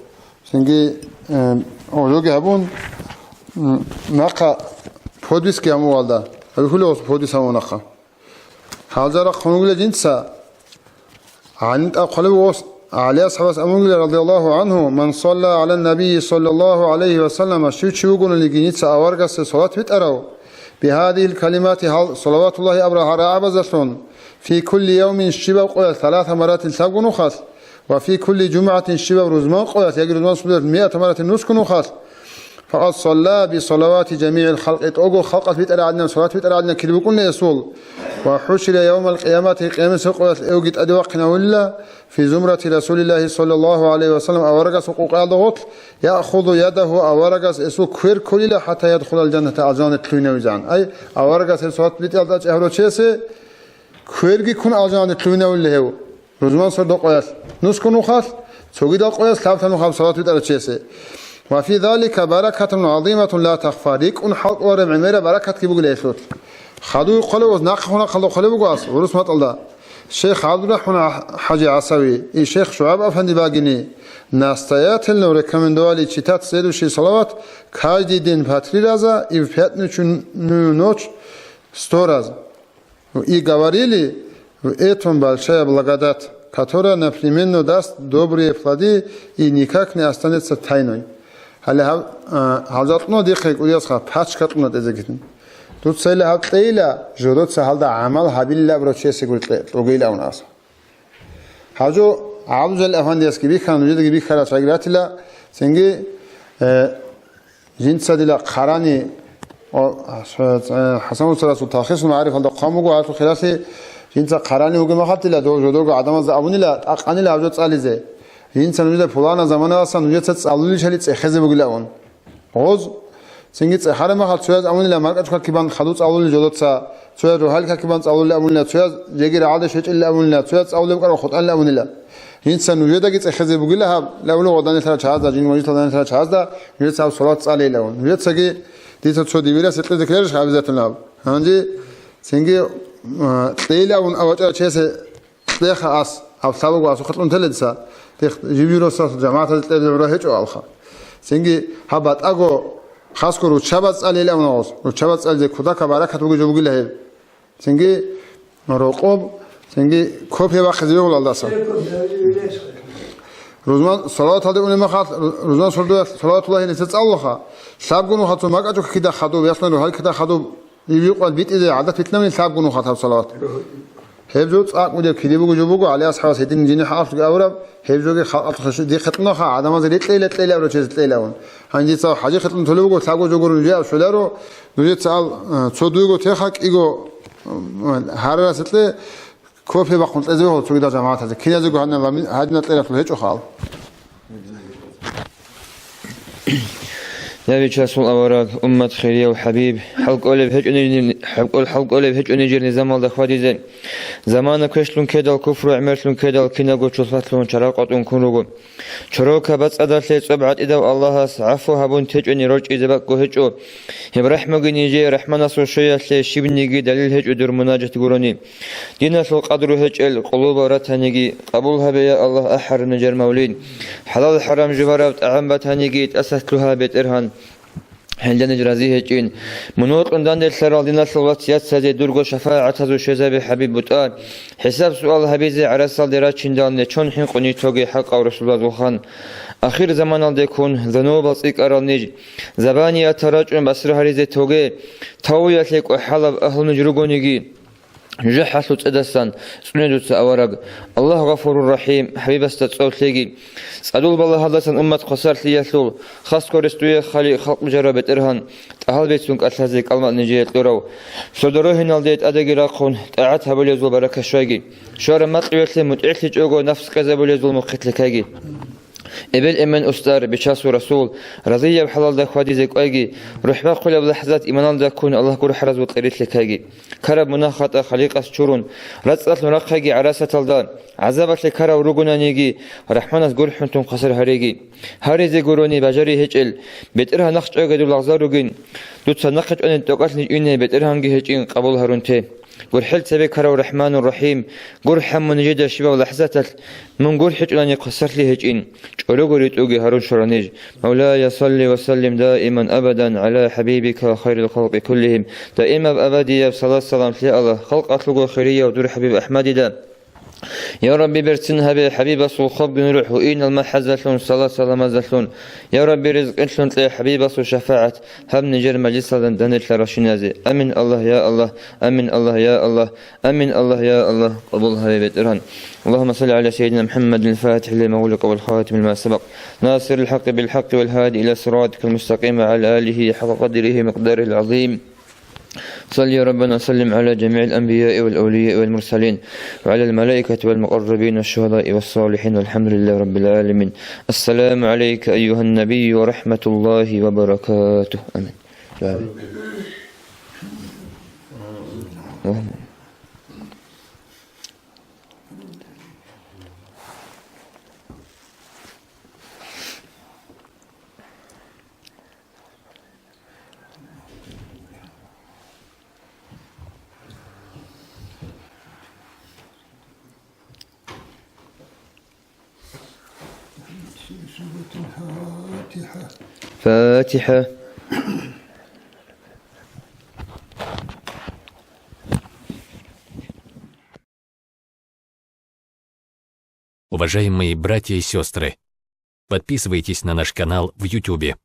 цинги, э, гьожоги гьабун, м, нахъа подписки гьамувалда, гьабихьулев подпис гьамун нахъа. Гьалжа рахъун вугила жинца, гьанин тӀад хъвалев вос, ГӀали асхӀабас абунгила, радияллагьу гӀангьу: «Ман салла гӀала ннабийи саллаллагьу гӀалайгьи ва саллама», щив чи вугониги жинца аваргасе салат битӀарав, бигьадигьил калимати, гьал салаватуллагьи абурал гьарагӀабазалъун, фи кулли явмин, щибаб къоялъ, саласа маратин, лъабго нухалъ, ва фи кулли жумгӀатин, щибаб рузман къоялъ, яги рузман субилъ, миата маратин, нусго нухалъ, факъад салла би салавати жамигӀил халкъи, тӀого халкъалъ битӀарагӀадинаб салат битӀарагӀадинаб кири букӀунила эсул. Ва хӀушира явмал къиямати, къиямасеб къоялъ эвги тӀаде вахъинавулила, фи зумрати Расулиллагьи саллаллагьу гӀалайгьи ва саллам, аварагасул къукъаялда гъорлъ, яхузу ядагьу, аварагас эсул квер кколила, хӀатта ядхулал жанната, алжаналде лъугьинавизегӀан. Ай, аварагас гьеб салат битӀиялда чӀегьарав чиясе кверги ккун алжаналде лъугьинавулила гьев. Рузман сордо къоялъ нусго нухалъ, цогидал къоялъ лъабго нухалъ салат битӀарав чиясе. Ва фи залика баракатун гӀазиматун ла тахфа, рикӀкӀун хӀалтӀулареб гӀемераб баракатги бугила гьелъулъ. Хадуй хъвалев ва нахъе хъвана хъалда хъвалеб буго ас гӀурус матӀалда. Шейх ГӀабдурахӀман ХӀажи ГӀасави, и шейх ШугӀайб афанди багини, настоятельно рекомендовали читать следующий салават каждый день по три раза и в пятничную ночь сто раз. И говорили: «В этом большая благодать, которая непременно даст добрые плоды и никак не останется тайной». Гьале гьаб-, а, гьалжа кьуна дихъе кӀудиясха, пачка кьуна тӀезегитин. Дуцайила гьаб кьейила, жодоца гьалда гӀамал гьабилила абурав чиясе гури кье-, кьогейила абуна аса. Гьаб жо ГӀабдулжалил афандиясги бихьана, нужедаги бихьарас гӀагратила, цинги, э, Жинца дила хъарани, о, э, ХӀасан устарасул Талхисул магӀарифалда хъван буго, гьалъул хиралъи, жинца хъарани вугеб мехалъ дила, дов жодорго гӀадамазда абунила, тӀакъанила гьаб жо цӀализе. Жинца нужеда пулана заманаласан нужеца цӀалулелъали цӀехезе бугила абун. Гъоз, цинги цӀехараб мехалъ цояз абунила, маркӀачӀукаккибан хадув цӀалулел жодоца, цояз рогьалил какибан цӀалулел абунила, цояз жеги рагӀалде щвечӀелел абунила, цояз цӀалулеб букӀараб хутӀанил абунила. Гьинца нужедаги цӀехезе бугила гьаб, лавлугъа данделъарал чагӀазда, жин ванжитал данделъарал чагӀазда, нужеца гьаб салават цӀалейилавун. Нужецаги дица цо дибирас гьекъезе ккеларищ гьаб обязательно гьаб? Гьанже цинги, а, кьейилавун авачӀарав чиясе кьеха ас, гьаб лъабаго асухъе кьун теледса, дих жиб-журасул жамагӀатазе кьезе гӀура гьечӀо алха. Цинги гьаб батӀаго хасго руччабаз цӀалейилавун авас, руччабаз цӀализе кутака баракат бугеб жо бугила гьеб. Цинги рокъоб, цинги копия бахъизе бегьулалдаса. Рузман салаваталде унеб мехалъ, рузман сурдоялъ салаватуллагьи нилъер цӀалулаха. Лъабго нухалъ цо макьачӀукакида хадуб, ясна рухӀалкида хадуб, иб-юкъал битӀизе гӀадат битӀнани лъабго нухалъ гьаб салават. Гьеб жо цӀакъ бугеб киде буго жо буго, ГӀали асхӀабас гьедин жинихӀ ахӀлъуги абураб, гьеб жоги халкъалъухъе щу-, дихъе кьунаха, гӀадамазе рекьейила кьейила абурав чиясе кьейилавун. Гьанже дица гьал хӀажихъе кьун толеб буго, лъабго жо гурун жеаб щоларо, нужеца ал, э, цо дуйго теха кӀиго, э, гьарарасе кье, кофе бахъун кьезе бегьула цогидал жамагӀатазе. Киназего гьанна ламин-, гьадинал кьераблъун гьечӀоха ал. Я Бичасул авараг, уммат хирияв хӀабиб, хӀалкӀолеб гьечӀони-, хӀалкӀол-, хӀалкӀолеб гьечӀони жир низамалда хьвадизе. Замана квешлъун ккедал, куфру гӀемерлъун ккедал, киналго чолхалъун чарал къватӀун ккун руго. Чорока бацӀцӀадалъе цӀоб гӀатӀидав Аллагьас гӀафу гьабун течӀони рорчӀизе бакӀго гьечӀо. Гьеб рахӀмуги нижее РахӀманасул щвеялъе щибниги далил гьечӀо дур мунажат гурони. Диналъул къадру гьечӀел къулубал ратаниги, къабул гьабе, я Аллагь, ахӀараб нижер мавлид. ХӀалал-хӀарам жубараб тӀагӀам батаниги, тӀаса лъугьа, БетӀергьан. Гьелда ниж рази гьечӀин. Мун вокьун данделъарал диналъул вацияцазе дурго шафагӀатазул щвезабе, ХӀабиб, бутӀа. ХӀисаб-суал гьабизе гӀарасалде рачиндал нечон хӀинкъуни тоге, хӀакъав Расулуллагьасул хан. Ахирзаманалдеккун, зунубал цӀикӀкӀарал ниж, забаниятал рачӀун басра гьаризе тоге, тавбуялъе кӀвахӀалаб агьлу ниж ругониги. ЖужахӀалъул цӀедасан цӀуне дуца, авараг. Аллагь Гъафурур Рахим, ХӀабибасда цӀоб лъеги. ЦӀадул балагьалдасан уммат хвасарлъиялъул, хасго рес дуе хали халкъ бижарав БетӀергьан, тӀагьал бецун кӀалъазе кӀалмакъ нижее кьурав. Сордо рогьиналде тӀадеги рахъун, тӀагӀат гьабулезул баракат щвайги. Щвараб макьивелъе мутӀигӀлъичӀого нафс къезабулезул мухъилъ лъекайги. Эбел-эмен устар, Бичасул Расул, разияб хӀалалда хьвадизе кӀвайги, рухӀ бахъулеб лахӀзат иманалда ккун Аллагь гурхӀаразул кьерилъ лъекайги. Ккараб мунагь-хатӀа Халикъас чурун, рацӀцӀалъун рахъайги гӀарасаталда, гӀазабалъе ккарав ругонаниги, РахӀманас гурхӀунтун хвасар гьареги. Гьаризе гурони бажари гьечӀел, БетӀергьан, нахъ чӀвайги дур лагъзал ругин, дуца нахъе чӀванин тӀокӀалъ ниж ине, БетӀергьанги гьечӀин къабул гьарун те. ГурхӀел цебе ккарав РахӀманур Рахим, гурхӀа мун нижеда щибаб лахӀзаталъ, мун гурхӀичӀунани хвасарлъи гьечӀин, чӀорого ритӀуги гьарун щвара ниж. مولاي صل وسلم دائما أبدا على حبيبك خير الخلق كلهم. Даимаб абадияб салат-салам лъе Аллагь, халкъалъулго хирияв дур ХӀабиб АхӀмадида. Я Рабби, берцин гьабе ХӀабибасул хабги нур гьуинал махӀазалъун, салат-саламазалъун. Я Рабби, ризкъилъун кье ХӀабибасул шафагӀат гьаб нижер мажлисалда данделъаралщиназе. Амин, Аллагь, я Аллагь, амин, Аллагь, я Аллагь, амин, Аллагь, я Аллагь, къабул гьабе, БетӀергьан. اللهم صل على سيدنا محمد الفاتح لما أغلق والخاتم لما سبق ناصر الحق بالحق والهادي إلى صراطك المستقيم وعلى آله حق قدره ومقداره العظيم. صل يا ربنا وسلم على جميع الأنبياء والأولياء والمرسلين وعلى الملائكة والمقربين والشهداء والصالحين والحمد لله رب العالمين. السلام عليك أيها النبي ورحمة الله وبركاته. آمين. آمين. اللهم سورة الفاتحة. فاتحة. Уважаемые братья и сестры, подписывайтесь на наш канал в Ютубе.